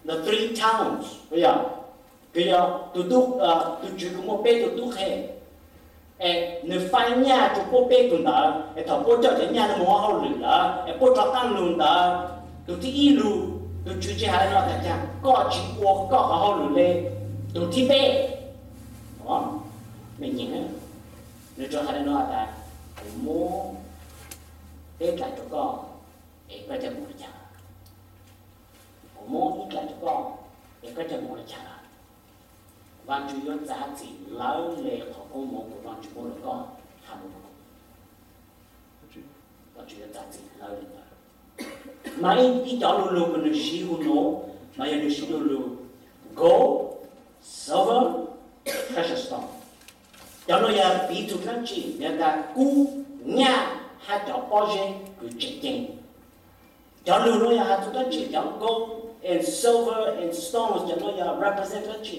the three talents, kws yog tus tub, tus tswv kws muaj peb tug tub qhe, es nws faib nyaj rau puab peb tug ntawd, es thaum puab coj cov nyaj ntawd mus ua hauj lwm lawm es puab rov qaab lug ntawd, tus thib ib lug, tus tswv tsis has le nuav tas, caag koj tsis ua koj qhov hauj lwm le tus thib peb? Mej nyeem, nws tsuas has le nuav tas, kuv muab peb dlaim rau koj, es koj coj mus ua li cas? Kuv muab ib dlaim rau koj, es koj coj mus ua li cas lawm? Vaajtswv yuav txav txim lawv le qhov koob moov kws Vaajtswv muab rau koj has mus rau kuv. Vaajtswv yuav txav txim lawv le ntawd. Mas ib cov lu lug kws nws siv hu nuav, mas yog nws siv lu lug gold, silver, precious stone. Cov nuav yog piv txug dlaab tsi? Yog tas kub, nyaj hab cov pob zeb kws tseem ceeb. Cov lug nuav yog has txug dlaab tsi? Cov gold and silver and stones, cov nuav yog represent dlaab tsi?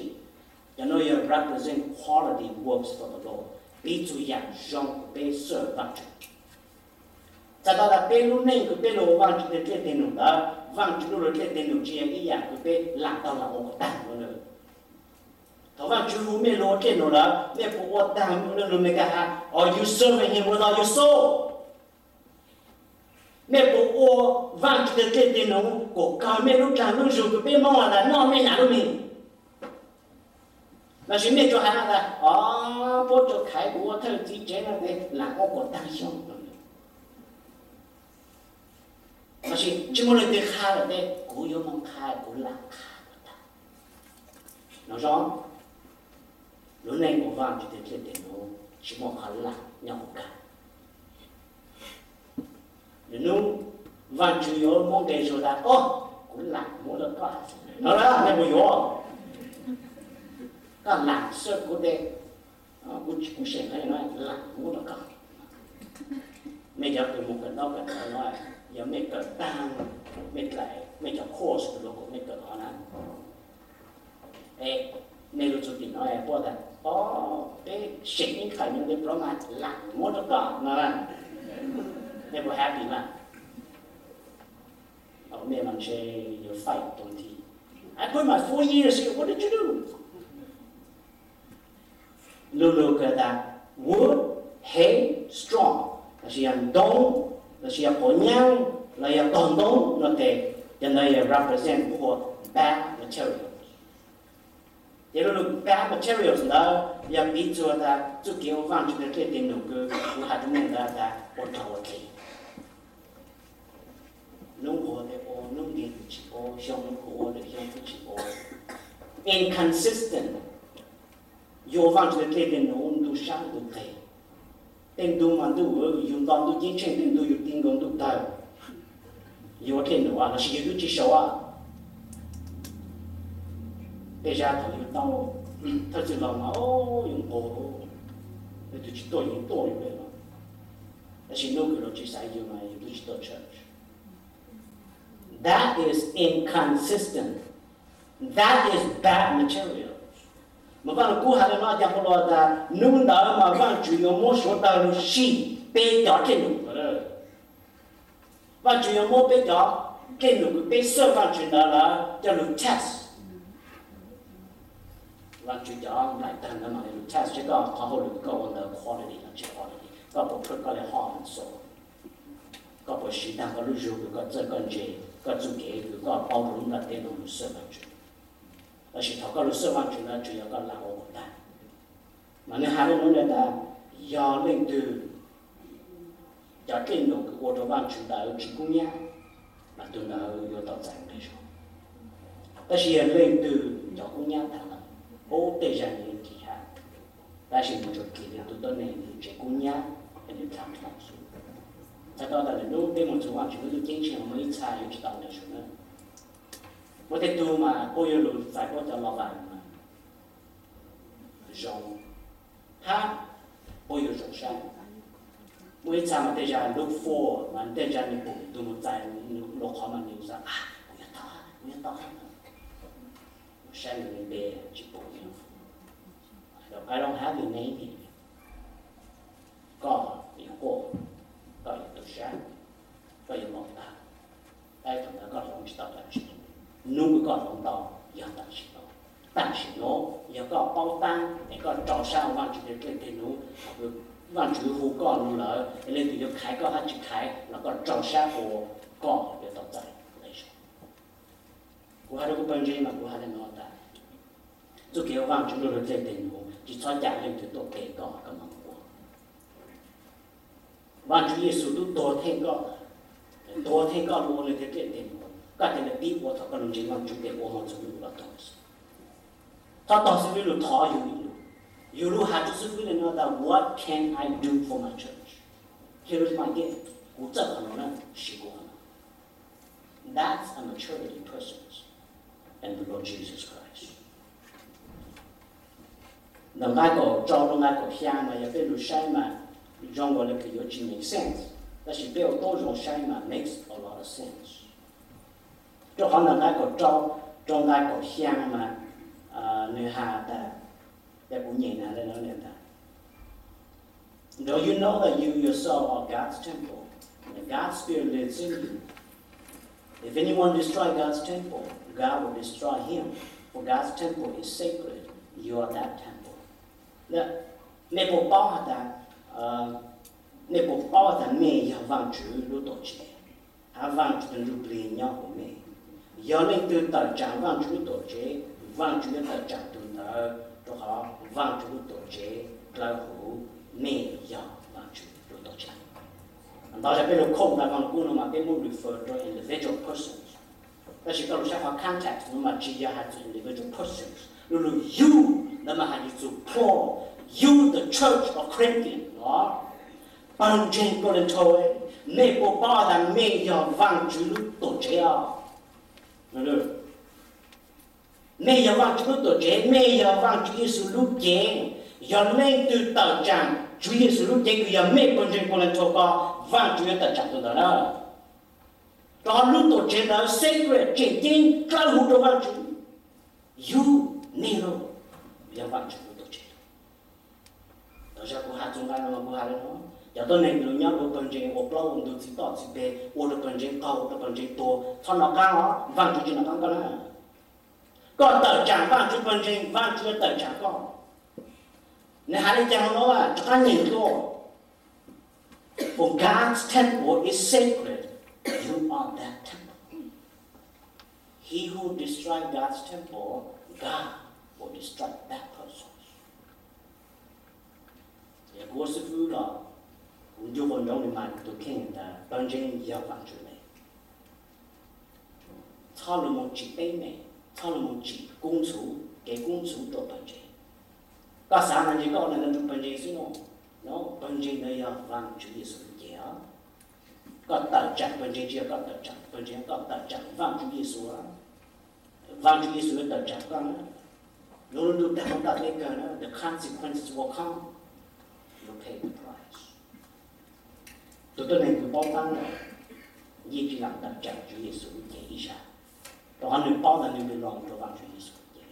Cov nuav yog represent quality works for the Lord, piv txug yaam zoo kws peb xwb Vaajtswv. Txhais tau tas peb lub neej kws peb lug ua Vaajtswv teg dlej teg num ntawd, Vaajtswv lub luag dlej teg num tsis yog ib yaam kws peb laam tau laam ua kom taag nuav. Thaum Vaajtswv hu mej lug ua dlej num lawm, mej puas ua taag lug Meskas has, are you serving him with all your soul? Mej puas ua Vaajtswv teg dlej teg num kom kawg mej lub dlaag lub zug kws peb Moob has tas noj mej nam lub miv? Lossis mej tsuas has tas, o, puab tsuas khaiv kuv ua thawj txiv tsev no tes laam ua kom taag xyoo. Lossis tsis muaj leej twg qha lawm tes kuv yuav moog qha, kuv laam qha kom taag. Nov zoo, lub neej ua Vaajtswv teg dlej teg num tsis muaj qhov laam nyob huv kag. Nub nub Vaajtswv yuav muab nqe zug tas, o, kuv laam muab rau koj. No na, nej puas yuav? Koj laam xwb kuv tes, kuv tsis, kuv seem, laam muab rau koj. Mej cov kws mus kawm ntaub kawm ntawv no, yog mej kawm taag mej dlaim mej cov course los kom mej kawm hov na. Es mej lug txug tim no puab tas, o, peb seem ib qhais no tes prob mas lam muab rau koj no na. Mej puas happy mas? Mej mas ntshe yuav fight twenty. I put my four years here, what did you do? Lu lug kws tas wood, hay, straw, los sis yog ntoo, los sis yog quav nyab, los yog tog ntoo no tes, cov ntawd yog represent pub ua bad materials. Ces lu lug bad materials ntawd yog piv txwv tas txuj kev ua Vaajtswv txuj dlej deg num kws kuv has rua mej ntawd tas ua rog ua dlej. Nub nqug tes ua, nub nqig tes tsi ua, xyoo nub kuj ua, xyoo kuj tsi ua. Inconsistent. Yug ua Vaajtswv txuj dlej deg num ntu sab ntu nqeg. Tej ntu mas ntuj yug nto ntuj ceeb tsheej, tej ntu yug ti nkaus ntuj tawg. Yug ua dlej num los sis yug tub tsi sau. Tej zag thaum yug tau thawj txwg laug mas yug nqug, leej twg tsi tuaj yug tuaj yug le los. Tab sis nub kws luag tsi xaiv yug mas yug tub tsi tuaj church. That is inconsistent. That is bad material. Mas Vaaj Lug Kub has le no cas puas los tas nub ntawd mas Vaajtswv yuav muab suav dawg lug sij peb cov dlej num. Vaajtswv yuav muab peb cov dlej num kws peb xwb Vaajtswv ntawd lawm coj lug test. Vaajtswv cov nplaim tawg ntawd mas lug test seb koj qhov hauj lwm koj ua ntawd quality los tsi quality, koj puas put koj le hom so, koj puas siv taag koj lub zug kws koj txawj koj ntse, koj txuj kev kws koj paub rua lub nplaj teb no lug xwb Vaajtswv. Tab sis thaum koj lug xwb Vaajtswv ntawd tsuas yog koj lam ua kuas tag. Mas nwg has le nuav tas, yog leej twg cov dlej num kws ua rua Vaajtswv ntawd tsi kub nyab, mas tug ntawd yuav tau txais nqi zog. Tab sis yog leej twg cov kub nyab tag lawm, ub tej zag nwg yuav kim hab, tab sis nwg tsuas kim le tug tuab neeg nwg tsev kub nyab es nwg tham tau xwb. Txhais tau tas lwm nub peb moog txug Vaajtswv lub ntuj ceeb tsheej muaj ib txha yuav tsi tau nqi zog na. Muaj tej tug mas puab yuav lug txais puab cov log vaim mas zoo hab puab yuav zoo sab. Muaj ib txha mas tej zag look forward mas tej zag nwg pum tug moog txais lug qhov mas nwg xaav, kuv yuav tau, kuv yuav tau. Saib nwg le npe tsi pum. I don't have your name here. Koj yuav quaj, koj yuav tu sab, koj yuav npaum tag, tab sis thaum ntawd koj hloov tsi tau dlaab tsi. Nub kws koj hloov tau yog tam sim no. Tam sim no yog koj paub taab es koj rau sab ua Vaajtswv dlej deg num, Vaajtswv hu koj lug lawm es leej twg yuav khaiv koj hab tsi khaiv los koj rau sab ua, koj yuav tau txais nqi zog. Kuv has rua kuv pawg ntseeg mas kuv has le nuav tas, txuj kev ua Vaajtswv lub dlej deg num tsi txhob ca leej twg tuaj pe koj, koj moog ua. Vaajtswv Yexus tub tuag theej koj, tuag theej koj lug ua nwg dlej deg num, koj ca le pib ua thaum koj lug ntseeg Vaajtswv tes ua moog txug nub kws koj tuag xwb. Thaub tog xib fwb lug thov yug ib lug, yug lug has rua xib fwb le nuav tas, what can I do for my church? Here is my gift. Kuv txawj qhov nuav na, siv kuv qhov nuav. That's a maturity persons and the Lord Jesus Christ. Ntawm nqai kaum rau rua nqai kaum xyaa mas yog peb lug saib mas zoo nkaus le kws yuav tsi make sense, tab sis peb ua tub zoo saib mas makes a lot of sense. Rua qhov ntawm nqai kaum rau rua nqai kaum xyaa mas nwg has tas, yog kuv nyem na le nuav tas, Don't you know that you yourself are God's temple, and that God's Spirit lives in you? If anyone destroy God's temple, God will destroy him. For God's temple is sacred. You are that temple. Mej puas paub has tas, mej puas paub has tas mej yog Vaajtswv lub tuam tsev, hab Vaajtswv tug Ntsuj Plig nyob huv mej? Yog leej twg tawm tsaam Vaajtswv lub tuam tsev, Vaajtswv yuav tawm tsaam tug ntawd, rua qhov Vaajtswv lub tuam tsev dlawb huv, mej yog Vaajtswv lub tuam tsev. Ntau zag peb lug khoom tas Vaaj Lug Kub nuav mas peb muab refer to individual persons. Tab sis koj lug saib qhov context nuav mas tsi yog has txug individual persons. Lu lug you ntawd mas has txug plural, you the church of Corinthians, no. Pawg ntseeg Kos Lees Thos, mej puas paub tas mej yog Vaajtswv lub tuam tsev os? Mej yog Vaajtswv lub tuam tsev, mej yog Vaajtswv Yexus lub cev. Yog leej twg tawm tsaam Tswv Yexus lub cev kws yog mej pawg ntseeg Kos Lees Thos ko, Vaajtswv yuav tawm tsaam tug ntawd na. Rau qhov lub tuam tsev ntawd secret tseem ceeb dawb huv rau Vaajtswv. Yug nej lauj, yog Vaajtswv lub tuam tsev. Tau zaj kuv has txuas nqa no mas kuv has li no, cov tuab neeg kws nyob rau pawg ntseeg ua plaub ua ntug txiv toj txiv peg ua rau pawg ntseeg qaug rau pawg ntseeg tuag, txhob nov qab os, Vaajtswv tsis nov qab koj na. Koj tawm tsaam Vaajtswv pawg ntseeg, Vaajtswv yuav tawm tsaam koj. Nws has li cas no rov qab nyeem dlua. For God's temple is sacred, you are that temple. He who destroy God's temple, God will destroy that person. Yog kuv ua xib fwb los kuv ncu qau nroo li mas kuv tus kheej tas pawg ntseeg yog Vaajtswv le. Txhob lug moog tsim teeb meem, txhob lug moog tsim kub ntxhuv, kev kub ntxhuv rau pawg ntseeg. Koj xaav ntawd ntsis koj ua ntawd rau pawg ntseeg xwb no, no pawg ntseeg ntawd yog Vaajtswv Yexus lub cev os. Koj tawm tsaam pawg ntseeg tsis yog koj tawm tsaam pawg ntseeg, koj tawm tsaam Vaajtswv Yexus. Vaajtswv Yexus yuav tawm tsaam koj na. Lub ntuj tag hauv nplaj teb kawg na, the consequences will come. You pay the price. Tus tuab neeg kws paub taab lawm yeej tsis lam tawm tsaam Tswv Yexus lub cev ib zag, rau qhov nws paub tas nws twb los rau Vaajtswv Yexus lub cev,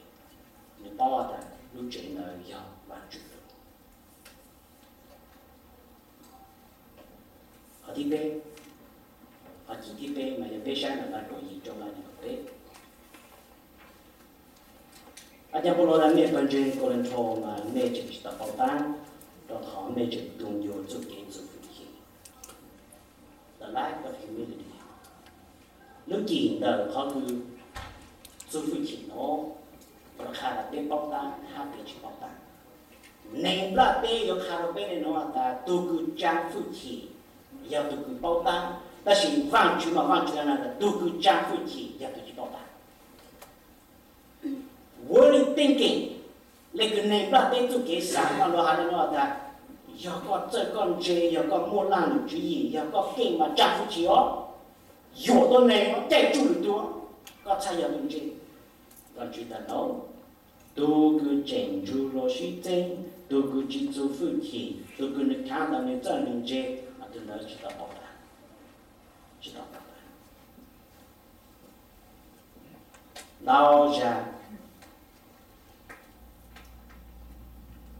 nws paub tas lub tsev ntawd yog Vaajtswv lub. Qhov thib peb, qhov cim thib peb mas yog peb saib ntawm nqai kaum yim rau nqai nees nkaum peb. Ab, caag Paulus tas mej pawg ntseeg Kauleethaus mas mej tseem tsis tau paub taab, rau qhov mej tseem tu ncua txuj kev txuj fwj chim. The lack of humility. Lub cim ntawm qhov kws txuj fwj chim nuav, yuav qha tas peb paub taab hab peb tsis paub taab. Neeg nplaj teb yuav qha rau peb le nuav tas tug kws tsaa fwj chim yog tug kws paub taab, tab sis Vaajtswv mas Vaajtswv tas tug kws tsaa fwj chim yog tug tsis paub taab. Worldly thinking, le kws neeg nplaj teb txuj kev xaav mas luas has le nuav tas, yog koj txawj koj ntse, yog koj muaj laj lwm tswv yim, yog koj keej mas tsaa fwj chim os, yuam tuab neeg, caij tsuj lwm tug, koj txhaj yog tug ntse. Vaajtswv tas no, tug kws tseem ntsug luag sib txeeb, tug kws tsis txuj fwj chim, tug kws nws khaav tas nws txawj nws ntse, tug ntawd tsis tau paub taab, tsis tau paub taab. Ntau zag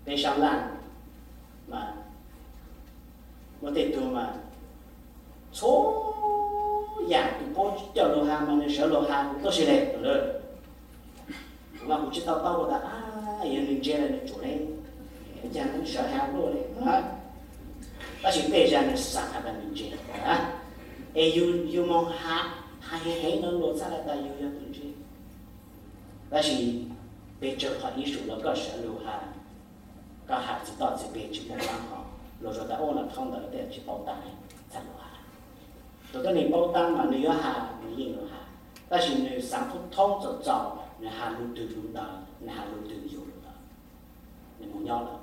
peb sab laj mas muaj tej tug mas txhua yam kws puab coj lug has mas nws sawv lug has kuv tuab si le. Kuv mas kuv tsis tau taub kuv tas, yog nws ntse le nws tsuav le, caag nws sawv has luaj le. Tab sis tej zag nws xaav has tas nws ntse, es yus moog has, has heev heev no luag txhaj has tas yus yog tug ntse. Tab sis pes tsawg qhov issue los koj sawv lug has, koj has txiv toj txiv peg tsis muaj taab hov, luag rua tas ua no thoob ntawd tej tsis paub taab, txhaj lug has. Tus tuab neeg paub taab mas nws yuav has nws yeej lug has, tab sis nws xaav thoob thoob txaus txaus nws has lug twg lug ntawd, nws has lug twg yug lug ntawd, nws moog nyob lawm.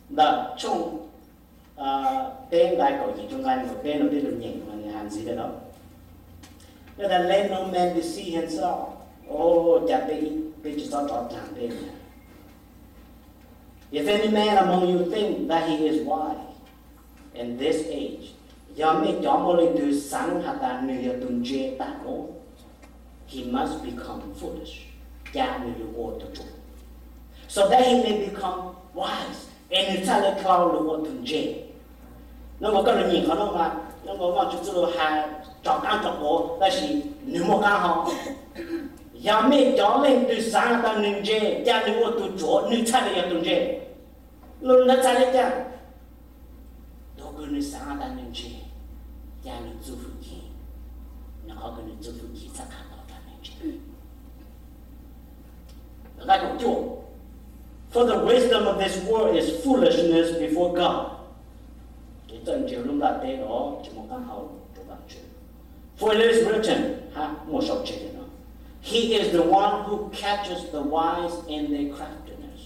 Ntawm tshooj peb nqai kaum yim rua nqai nees nkaum peb no peb lug nyeem mas nws has ntxiv le no. Yog tas let no man deceive himself, o, ca peb, peb tsis txhob rov dlaag peb. If any man among you think that he is wise in this age, yog mej cov muaj leej twg xaav has tas nws yog tug ntse taam nuav, he must become foolish, ca nws lug ua tug tsuav, so that he may become wise, es nws txhaj le dlhau lug ua tug ntse. Nub nua koj lug nyeem qhov nuav mas, nub nua Vaajtswv txuj lug has rov qaab rov quav, tab sis nws muaj qaab hau. Yog mej cov leej twg xaav tas nws ntse, ca nws ua tug tsuav, nws txhaj le yog tug ntse. Lug ntawd txhaj le caag? Tug kws nws xaav tas nws ntse, ca nws txuj fwj chim, nws qhov kws nws txuj fwj chim txhaj qha tau tas nws ntse. Nqai kaum cuaj, for the wisdom of this world is foolishness before God. Kev txawj ntse lub nplaj teb los tsis muaj qaab hau rua Vaajtswv. For it is written, hab muaj sau tseg le no, he is the one who catches the wise in their craftiness.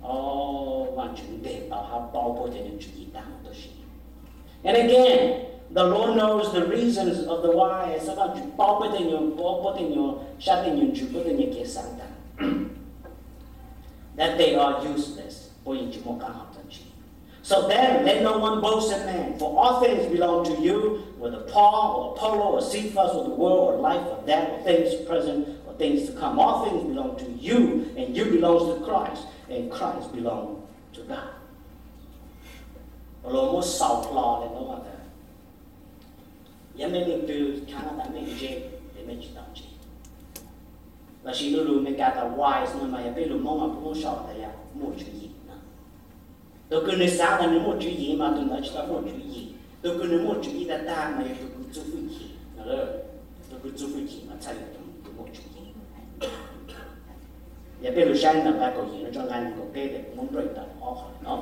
O, Vaajtswv nteg tau hab paub puab cov nyuas tswv yim taag huv tuab si. And again, the Lord knows the reasons of the wise. Vaajtswv paub puab tej nyuas, puab, puab tej nyuas sab, tej nyuas ntsws, puab tej nyuas kev xaav taag, that they are useless, puab yeej tsis muaj qaab hau dlaab tsi. So then, let no one boast in man, for all things belong to you, whether Paul or Apollo or Cephas or the world or life or death or things present or things to come. All things belong to you, and you belong to Christ, and Christ belong to God. Los muab xaus hlo le nuav tas, yog mej leej twg khaav tas mej ntse, ces mej tsi tau ntse. Lossis lub lug Meskas tas wise no mas yog peb lug Moob mas peb muab sau tas yog muaj tswv yim no. Tug kws nwg xaav tas nwg muaj tswv yim mas tug ntawd tsi tau muaj tswv yim. Tug kws nwg muaj tswv yim tag tag mas yog tug kws txuj fwj chim. Tug kws txuj fwj chim mas txhaj yog tug kws muaj tswv yim. Yog peb lug saib ntawm nqai kaum yim nuav tso nqai neeg kaum peb, muab break down ob qho no.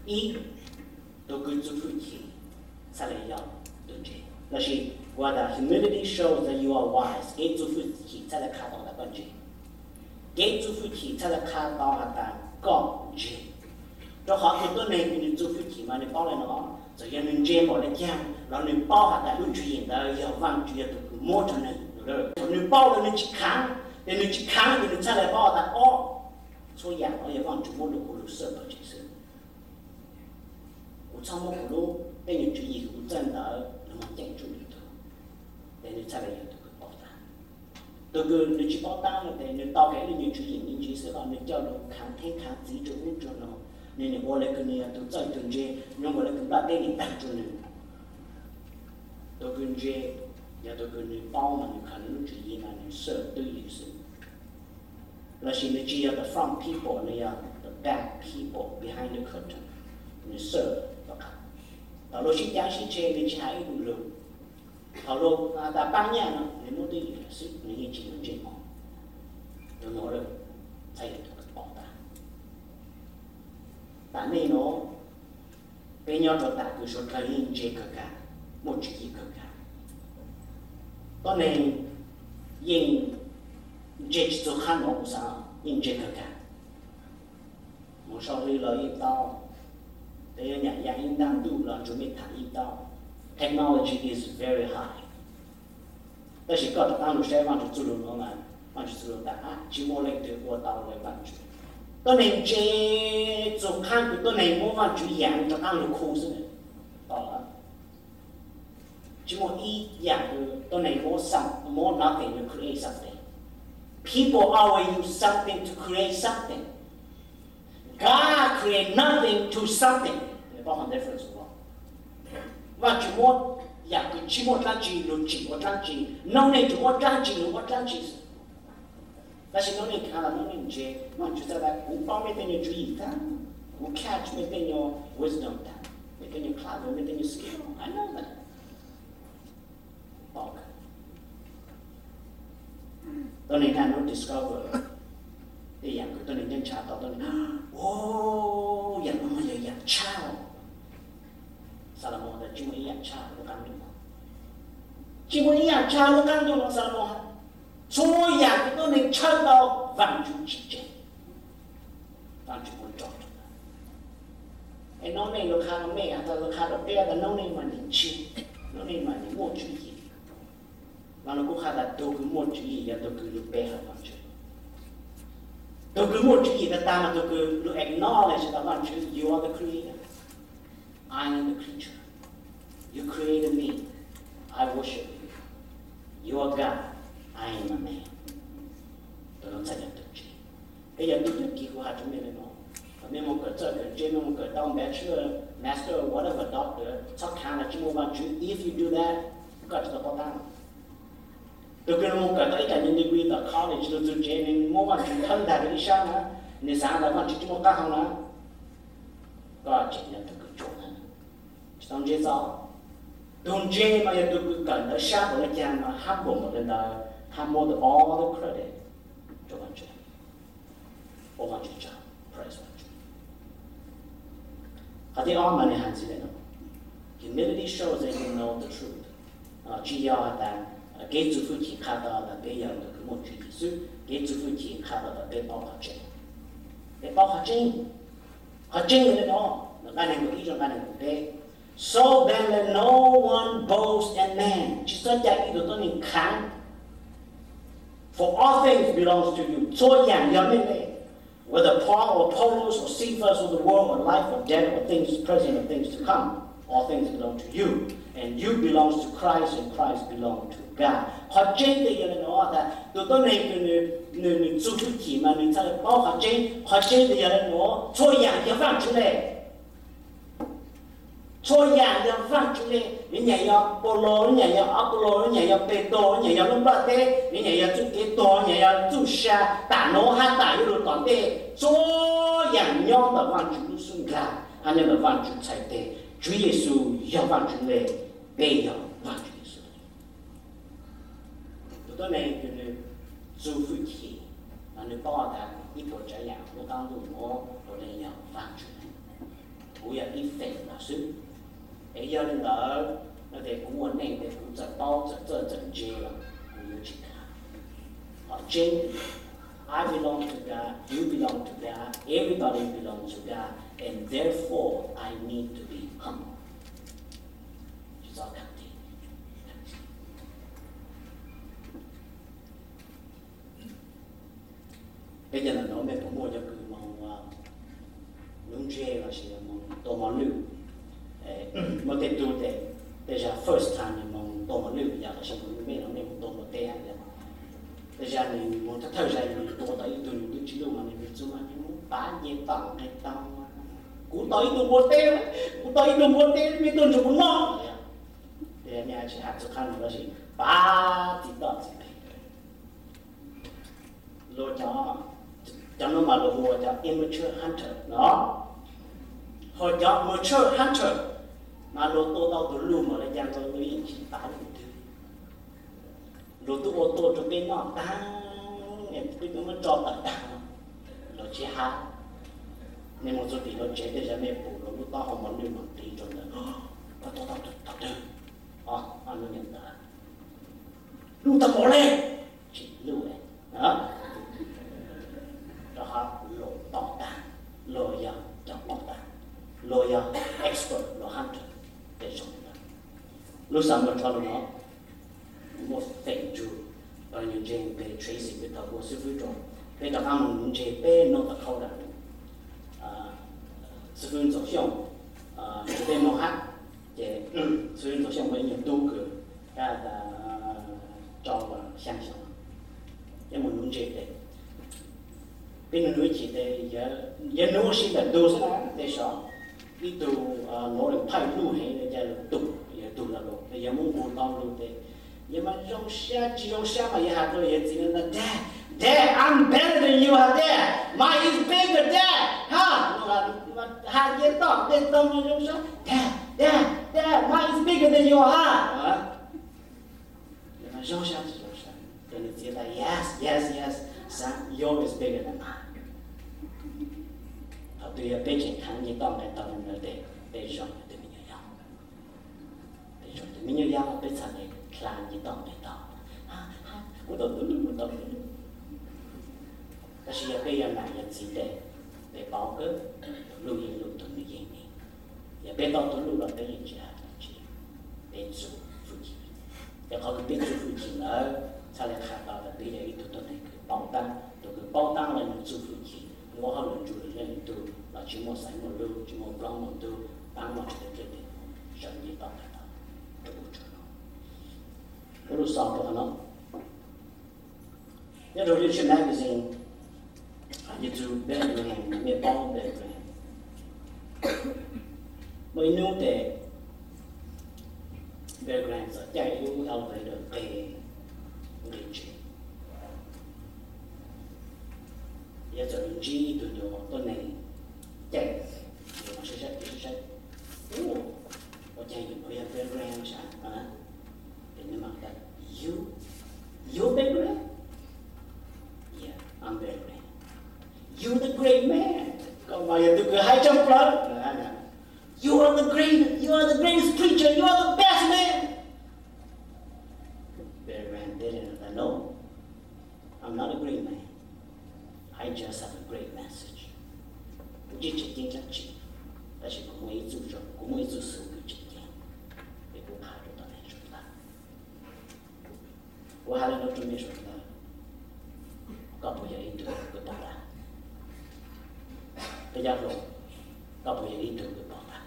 Ib, tug kws txuj fwj chim txhaj le yog tug ntse. Lossis what the humility shows that you are wise, kev txuj fwj chim txhaj le qha tau tas koj ntse. Kev txuj fwj chim txhaj le qha tau has tas koj ntse. Rua qhov tug tuab neeg kws nwg txuj fwj chim mas nwg paub le nuav, txawm yog nwg ntse npaum le caag los nwg paub has tas lub tswv yim ntawd yog Vaajtswv yog tug kws muab rua nwg. Thaum nwg paub le nwg tsi khaav, tes nwg tsi khaav tes nwg txhaj le paub tas, o, txhua yaam nuav yog Vaajtswv muab rua kuv lug xwb pawg tseg xwb. Kuv txhob muab kuv lub tej nyuag tswv yim kws kuv txawj ntawd lug moog ceeb tsum lwm tug, tes nwg txhaj le yog tug kws paub taab. Tug kws nwg tsi paub taab no tes nwg tau kev lub nyuag tswv yim me ntsis xwb los nwg coj lug khaav theeb khaav txiv rua ub rua no, nwg nim ua le kws nwg yog tug txawj tug ntse, nyuaj npaum le kws nplaj teb nim taag rua nwg. Tug kws ntse yog tug kws nwg paub mas nwg khaav nwg lub tswv yim mas nwg xwm twj ywm xwb. Lossis nwg tsi yog the front people, nwg yog the back people behind the curtain. Nwg xwm rov qab. Thaum luag sib cav sib tseg nwg tsi has ib lug lug. Thaum luag tas paab nyaj no nwg muab twj ywm xwb, nwg yeej tsi yog ntse moog. Tug nuav lawm txhaj yog tug kws paub taab. Tam neej nuav peb nyob rua tam kws suav dlawg yeej ntse kawg nkaus, muaj tswv yim kawg nkaus. Tuab neeg yeej ntse tsi txug qhov nuav kuv xaav, yeej ntse kawg nkaus. Moog sau hlwb los yeej tau, tes yuav nyam yaam yeej ntaag ntuj los tsuas mej tham yeej tau. Technology is very high. Tab sis koj rov qaab lug saib Vaajtswv txuj lug nuav mas, Vaajtswv txuj lug tas tsi muaj leej twg ua tau le Vaajtswv. Tuab neeg ntse txug qhov kws tuab neeg muab Vaajtswv yaam rov qaab lug khu xwb. Tau, tsi muaj ib yaam kws tuab neeg muab some, muab nothing to create something. People always use something to create something. God create nothing to something. Nws paub qhov difference ua, Vaajtswv muab yaam kws tsi muaj dlaab tsi lug tsim ua dlaab tsi, noob neej tsuas muab dlaab tsi lug ua dlaab tsi. Tab sis noob neej khaav los noob neej ntse, Vaajtswv txhaj tas kuv paub mej tej nyuag tswv yim taab, kuv catch mej tej nyuag wisdom taab, mej tej nyuag clever, mej tej nyuag skill, I know that. Paub kawg. Tuab neeg naj nub discover tej yaam kws tuab neeg ncaaj ntshav tau, tuab neeg, o, yaam nuav mas yog yaam tshaj. Xalamos tas tsi muaj ib yaam tshaj lub qaab ntuj no. Tsi muaj ib yaam tshaj lub qaab ntuj no, Xalamos has. Txhua yaam kws tuab neeg tshawb tau, Vaajtswv tsim tseeb. Vaajtswv muab rau. Es noob neej lug qha rau mej, has tas lug qha rau peb tas noob neej mas nim ntse, noob neej mas nim muaj tswv yim. Mas lug kuj qha tas tug kws muaj tswv yim yog tug kws lug pe hawm Vaajtswv. Tug kws muaj tswv yim tag tag mas tug kws lug acknowledge tas Vaajtswv, you are the creator. I am the creature. You created me. I worship you. You are God. I am a man. Tug nuav txhaj yog tug ntse. Peb yog tug tug kis kuv has rua mej le nuav, thaum mej moog kawm txawj kawm ntse, mej moog kawm tau bachelor, master, whatever, doctor, txhob khaav tas tsi muaj Vaajtswv. If you do that, koj tsi tau paub taab. Tug kws moog kawm tau ib tag nyuag degree tom college, lug txug tsev nwg muab Vaajtswv thawb ntag rua ib sab na, nwg xaav tas Vaajtswv tsi muaj qaab hau na, koj tseem yog tug kws tsuam na, tsi tau ntse txog. Tug ntse mas yog tug kws kawm ntawv sab npaum le caag mas humble npaum le ntawd, hab muab the all the credit rua Vaajtswv, ua Vaajtswv tsaug, praise Vaajtswv. Qhov thib ob mas nwg has ntxiv le nuav, humility shows that you know the truth. Tsi yog has tas kev txuj fwj chim qha tau tas peb yog tug kws muaj tswv yim xwb, kev txuj fwj chim qha tau tas peb paub qhov tseeb. Peb paub qhov tseeb. Qhov tseeb yog le nuav, nqai neeg nkaum ib rua nqai neeg nkaum peb. So then let no one boast in man. Tsi txhob ca ib tug tuab neeg khaav. For all things belongs to you. Txhua yaam yog mej le. Whether Paul or Apollos or Cephas or the world or life or death or things present or things to come, all things belong to you, and you belongs to Christ, and Christ belongs to God. Qhov tseeb tiag yog li no, tas tus tuab neeg kws nws, nws, nws txuj hwj chim mas nws txhaj le paub qhov tseeb. Qhov tseeb tiag yog li no, txhua yaam yog Vaajtswv le. Txhua yaam yog Vaajtswv le. Yuav nyam yog Paulus, yuav nyam yog Apollos, yuav nyam yog Petus, yuav nyam yog lub nplaj teb, yuav nyam yog txuj kev tuag, nyam yog txuj sa, tam nuav hab tam yuav lug tom ntej, txhua yaam nyob ntawm Vaajtswv lub xub nkaag hab nyob ntawm Vaajtswv txhais teg. Tswv Yexus yog Vaajtswv le, peb yog Vaajtswv Yexus. Tus tuab neeg kws nws txuj hwj chim, nws paub tas ib puas tsav yaam lub qaab ntuj nuav puav leej yog Vaajtswv, kuv yog ib feem lawm xwb. Es yog li ntawd, no ces kuv ua neej ces kuv txawm paub txawm txawj txawm ntse los kuv yuav tsis khav. Qhov tseeb, I belong to God, you belong to God, everybody belong to God, and therefore I need to be humble. Tsis txhob khav theeb. Peb cov ntawm no mej puas muaj cov kws moog nuv ntseg lossis moog tua mos lwj? Muaj tej tug ces tej zag first time nws moog tua mos lwj yog lossis moog mej los mej moog tua mos teb, tej zag nws moog thawj thawj zag nws tua tau ib tug nws twb tsis luj mas nws txuj mas nws muab pav nce tom nqe tau. Kuv tau ib tug npua teb, kuv tau ib tug npua teb, mej tuaj nrug kuv noj. Tej mej tsis has txug qhov no lossis pav txiv toj txiv peg. Luag cov, cov nuav mas luag hu ua cov immature hunter no, ho cov mature hunter mas luag tua tau tus luj mas lawv ca luag yeej tsis pav leej twg. Luag twb ua tuaj rau peb noj taag, peb twb muab tso tawm taag, luag tsis hab. Nej moog txug tim luag tsev tej zag mej pum luag lub taub hau mos lwj mas tiv rau ntawd, koj tua tau tug, tau tug, o, o, luj nyam ntawd, luj tau npaum le, tsis luj le. Rau qhov luag paub taag, luag yog cov paub taag, luag yog expert, luag hunter, tej zoo li ntawd. Lub Psalm thirty-two no, muaj feem nrug, nyuas ntseeg peg Tracy peb tau ua xib fwb rau, peb rov qaab moog nuv ntseg peb North Dakota, xib fwb Ntxoov Xyooj, peb moog hab, ces xib fwb Ntxoov Xyooj muaj ib nyuag tub kws, rau xyaa xyoo, peb moog nuv ntseg tes, peb nuv nuv ib chim tes, yuav nuv ua si ntawm ntug xwb na, tej saum ib tug Northern Pipe luj heev, ca lug tum yog tug lug, yog muab nqug tau lug tes, yog mas zoo sab tsis zoo sab mas yog has rau yawg txiv na, Dad, Dad, I'm better than you, ha Dad, mine is bigger, Dad, ha, has nce toj nte taw mas zoo sab, Dad, Dad, Dad, mine is bigger than yours, ha. Yog mas zoo sab tsis zoo sab, ces nws txiv tas, Yes, yes, yes, son, yours is bigger than mine. Thaum twg yog peb tseem khav nce toj nqe taw ntawd tes, peb zoo yog tus me nyuam yaus. Peb zoo tus me nyuam yaus, peb txhad le khav nce toj nqe taw. Kuv tau tus luj, kuv tau tus luj. Tab sis yog peb yog nam yog txiv tes, peb paub kawg, tus luj yeej luj, tus nws yeej nws. Yog peb tau tus luj los peb yeej tsis has dab tsi, peb txuj hwj chim. Ces qhov kws peb txuj hwj chim ntawd txhad le qha tau tas peb yog ib tug tuab neeg kws paub taab. Tus kws paub taab los nws txuj hwj chim muab hauj lwm nrug leej tug los tsis muaj xaiv muaj lug, tsis muaj plaub muaj ntug, paab muaj tsis tau dlej tes, sawv nce toj nqe taw rau ub rau no. Muab lug xaus rau qhov no. Nyob rau Leadership Magazine, hais txug Billy Graham, mej paub Billy Graham. Muaj ib hnub tes Billy Graham txawm caij ib lub elevator nqes, nqes tsev. Yog txawm ntsib ib tug nyuas tuab neeg caij, saib saib, saib saib, ua caag yog Billy Graham sab. Ces nws mam tas, You, you Billy Graham? Yeah, I'm Billy Graham. You the great man. Koj mas yog tug kws haib tshaj plawg. You are the great, you are the greatest preacher, you are the best man. Billy Graham teb le nws tas, No, I'm not a great man. I just have a great message. Kuv tsis tseem ceeb dlaab tsi, tab sis kuv muaj ib txuj zoo, kuv muaj ib txuj xov kws tseem ceeb, es kuv qha rau tom nej sawv daws. Kuv has le nuav rau nej sawv daws, koj puas yog ib tug kws paub taab? Koj yaj hluas, koj puas yog ib tug kws paub tab?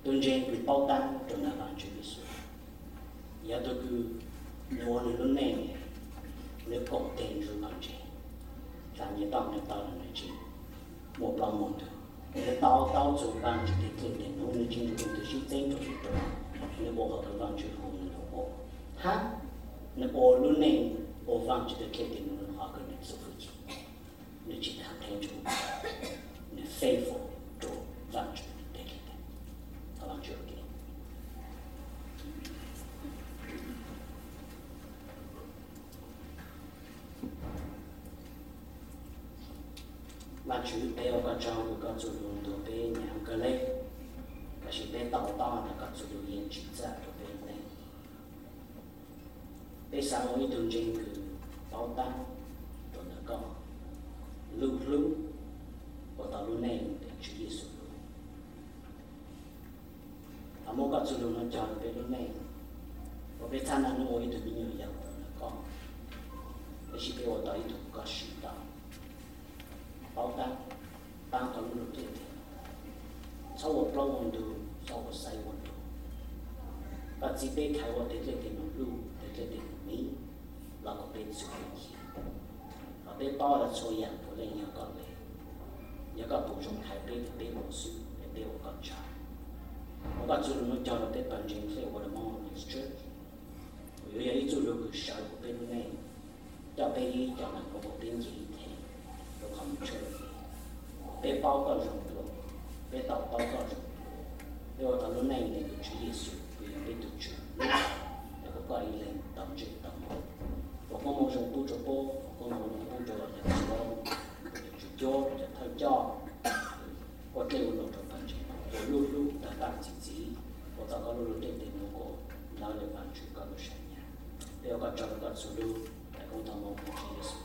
Tus ntseeg kws paub tab rau ntawm Vaajtswv Yexus, yog tus kws nws ua nws lub neej, nws koom tes nrug pawg ntseeg, txhaj nyias toj nyias taw los nws tsis muaj plaub muaj ntug. Nws to taub txug Vaajtswv tes dlej tes nuv, nws tsis nrug leej twg sib txeeb rau sib rua, nws ua qhov kws Vaajtswv hu nws lug ua, hab nws ua lub neej ua Vaajtswv tes dlej tes nuv hov kws nws txuj fwj chim. Nws tsis khav theeb rua, nws faithful rua Vaajtswv tes dlej tes nuv. Thov Vaajtswv ua ke. Vaajtswv, peb ua koj tsaug kws koj txuj lug ntuas peb nyam kawg le, tab sis peb to taub tas koj txuj lug yeej tsim txaj rua peb lub neej. Peb xaav ua ib tug ntseeg kws paub tab rua ntawm koj, lug hlub, ua tau lub neej ntawm Tswv Yexus lug. Thov muab koj txuj lug nuav cog rua peb lub neej, ua peb txhaj naj nub ua ib tug me nyuam yaus rua ntawm koj, tab sis peb ua tau ib tug koj siv tau, paub tab, paab koj lub lug dlej deg, txhob ua plaub ua ntug, txhob ua xaiv ua ntug. Koj txib peb khaiv ua tes dlej tes nuv luj, tes dlej tes nuv miv, los kuas peb txuj lug ci. Thov peb paub tas txhua yaam puav leej yog koj le, yog koj pum zoo khaiv peb, peb ua xwb, peb ua koj tsaug. Ua koj txuj lug nuav cog rua peb pawg ntseeg Faith Waterford Baptist Church, kuas yuav yog ib txuj lug kws sawv huv peb lub neej, coj peb ib co neeg rua kuas peb nce ib theem rua qhov muag tshwj. Peb paub koj zoo dlua, peb to taub koj zoo dlua, peb ua tau lub neej ntawm kws Tswv Yexus kws yog peb tug Tswv, es kuas koj ib leeg tau ntsej tau muag. Foom koob moov zoo pub rua puab, foom koob moov zoo pub rua cov txiv huab, cov tswv cuab, cov thawj coj, ua dlej ua lug rua pawg ntseeg, ua luj hlub tag tag txim txiv, ua tau koj lub lug dlej tes nuv kuas lawv le Vaajtswv koj lub sam nyam. Peb ua koj tsaug rua koj txuj lug, thov koob thov moov huv Tswv Yexus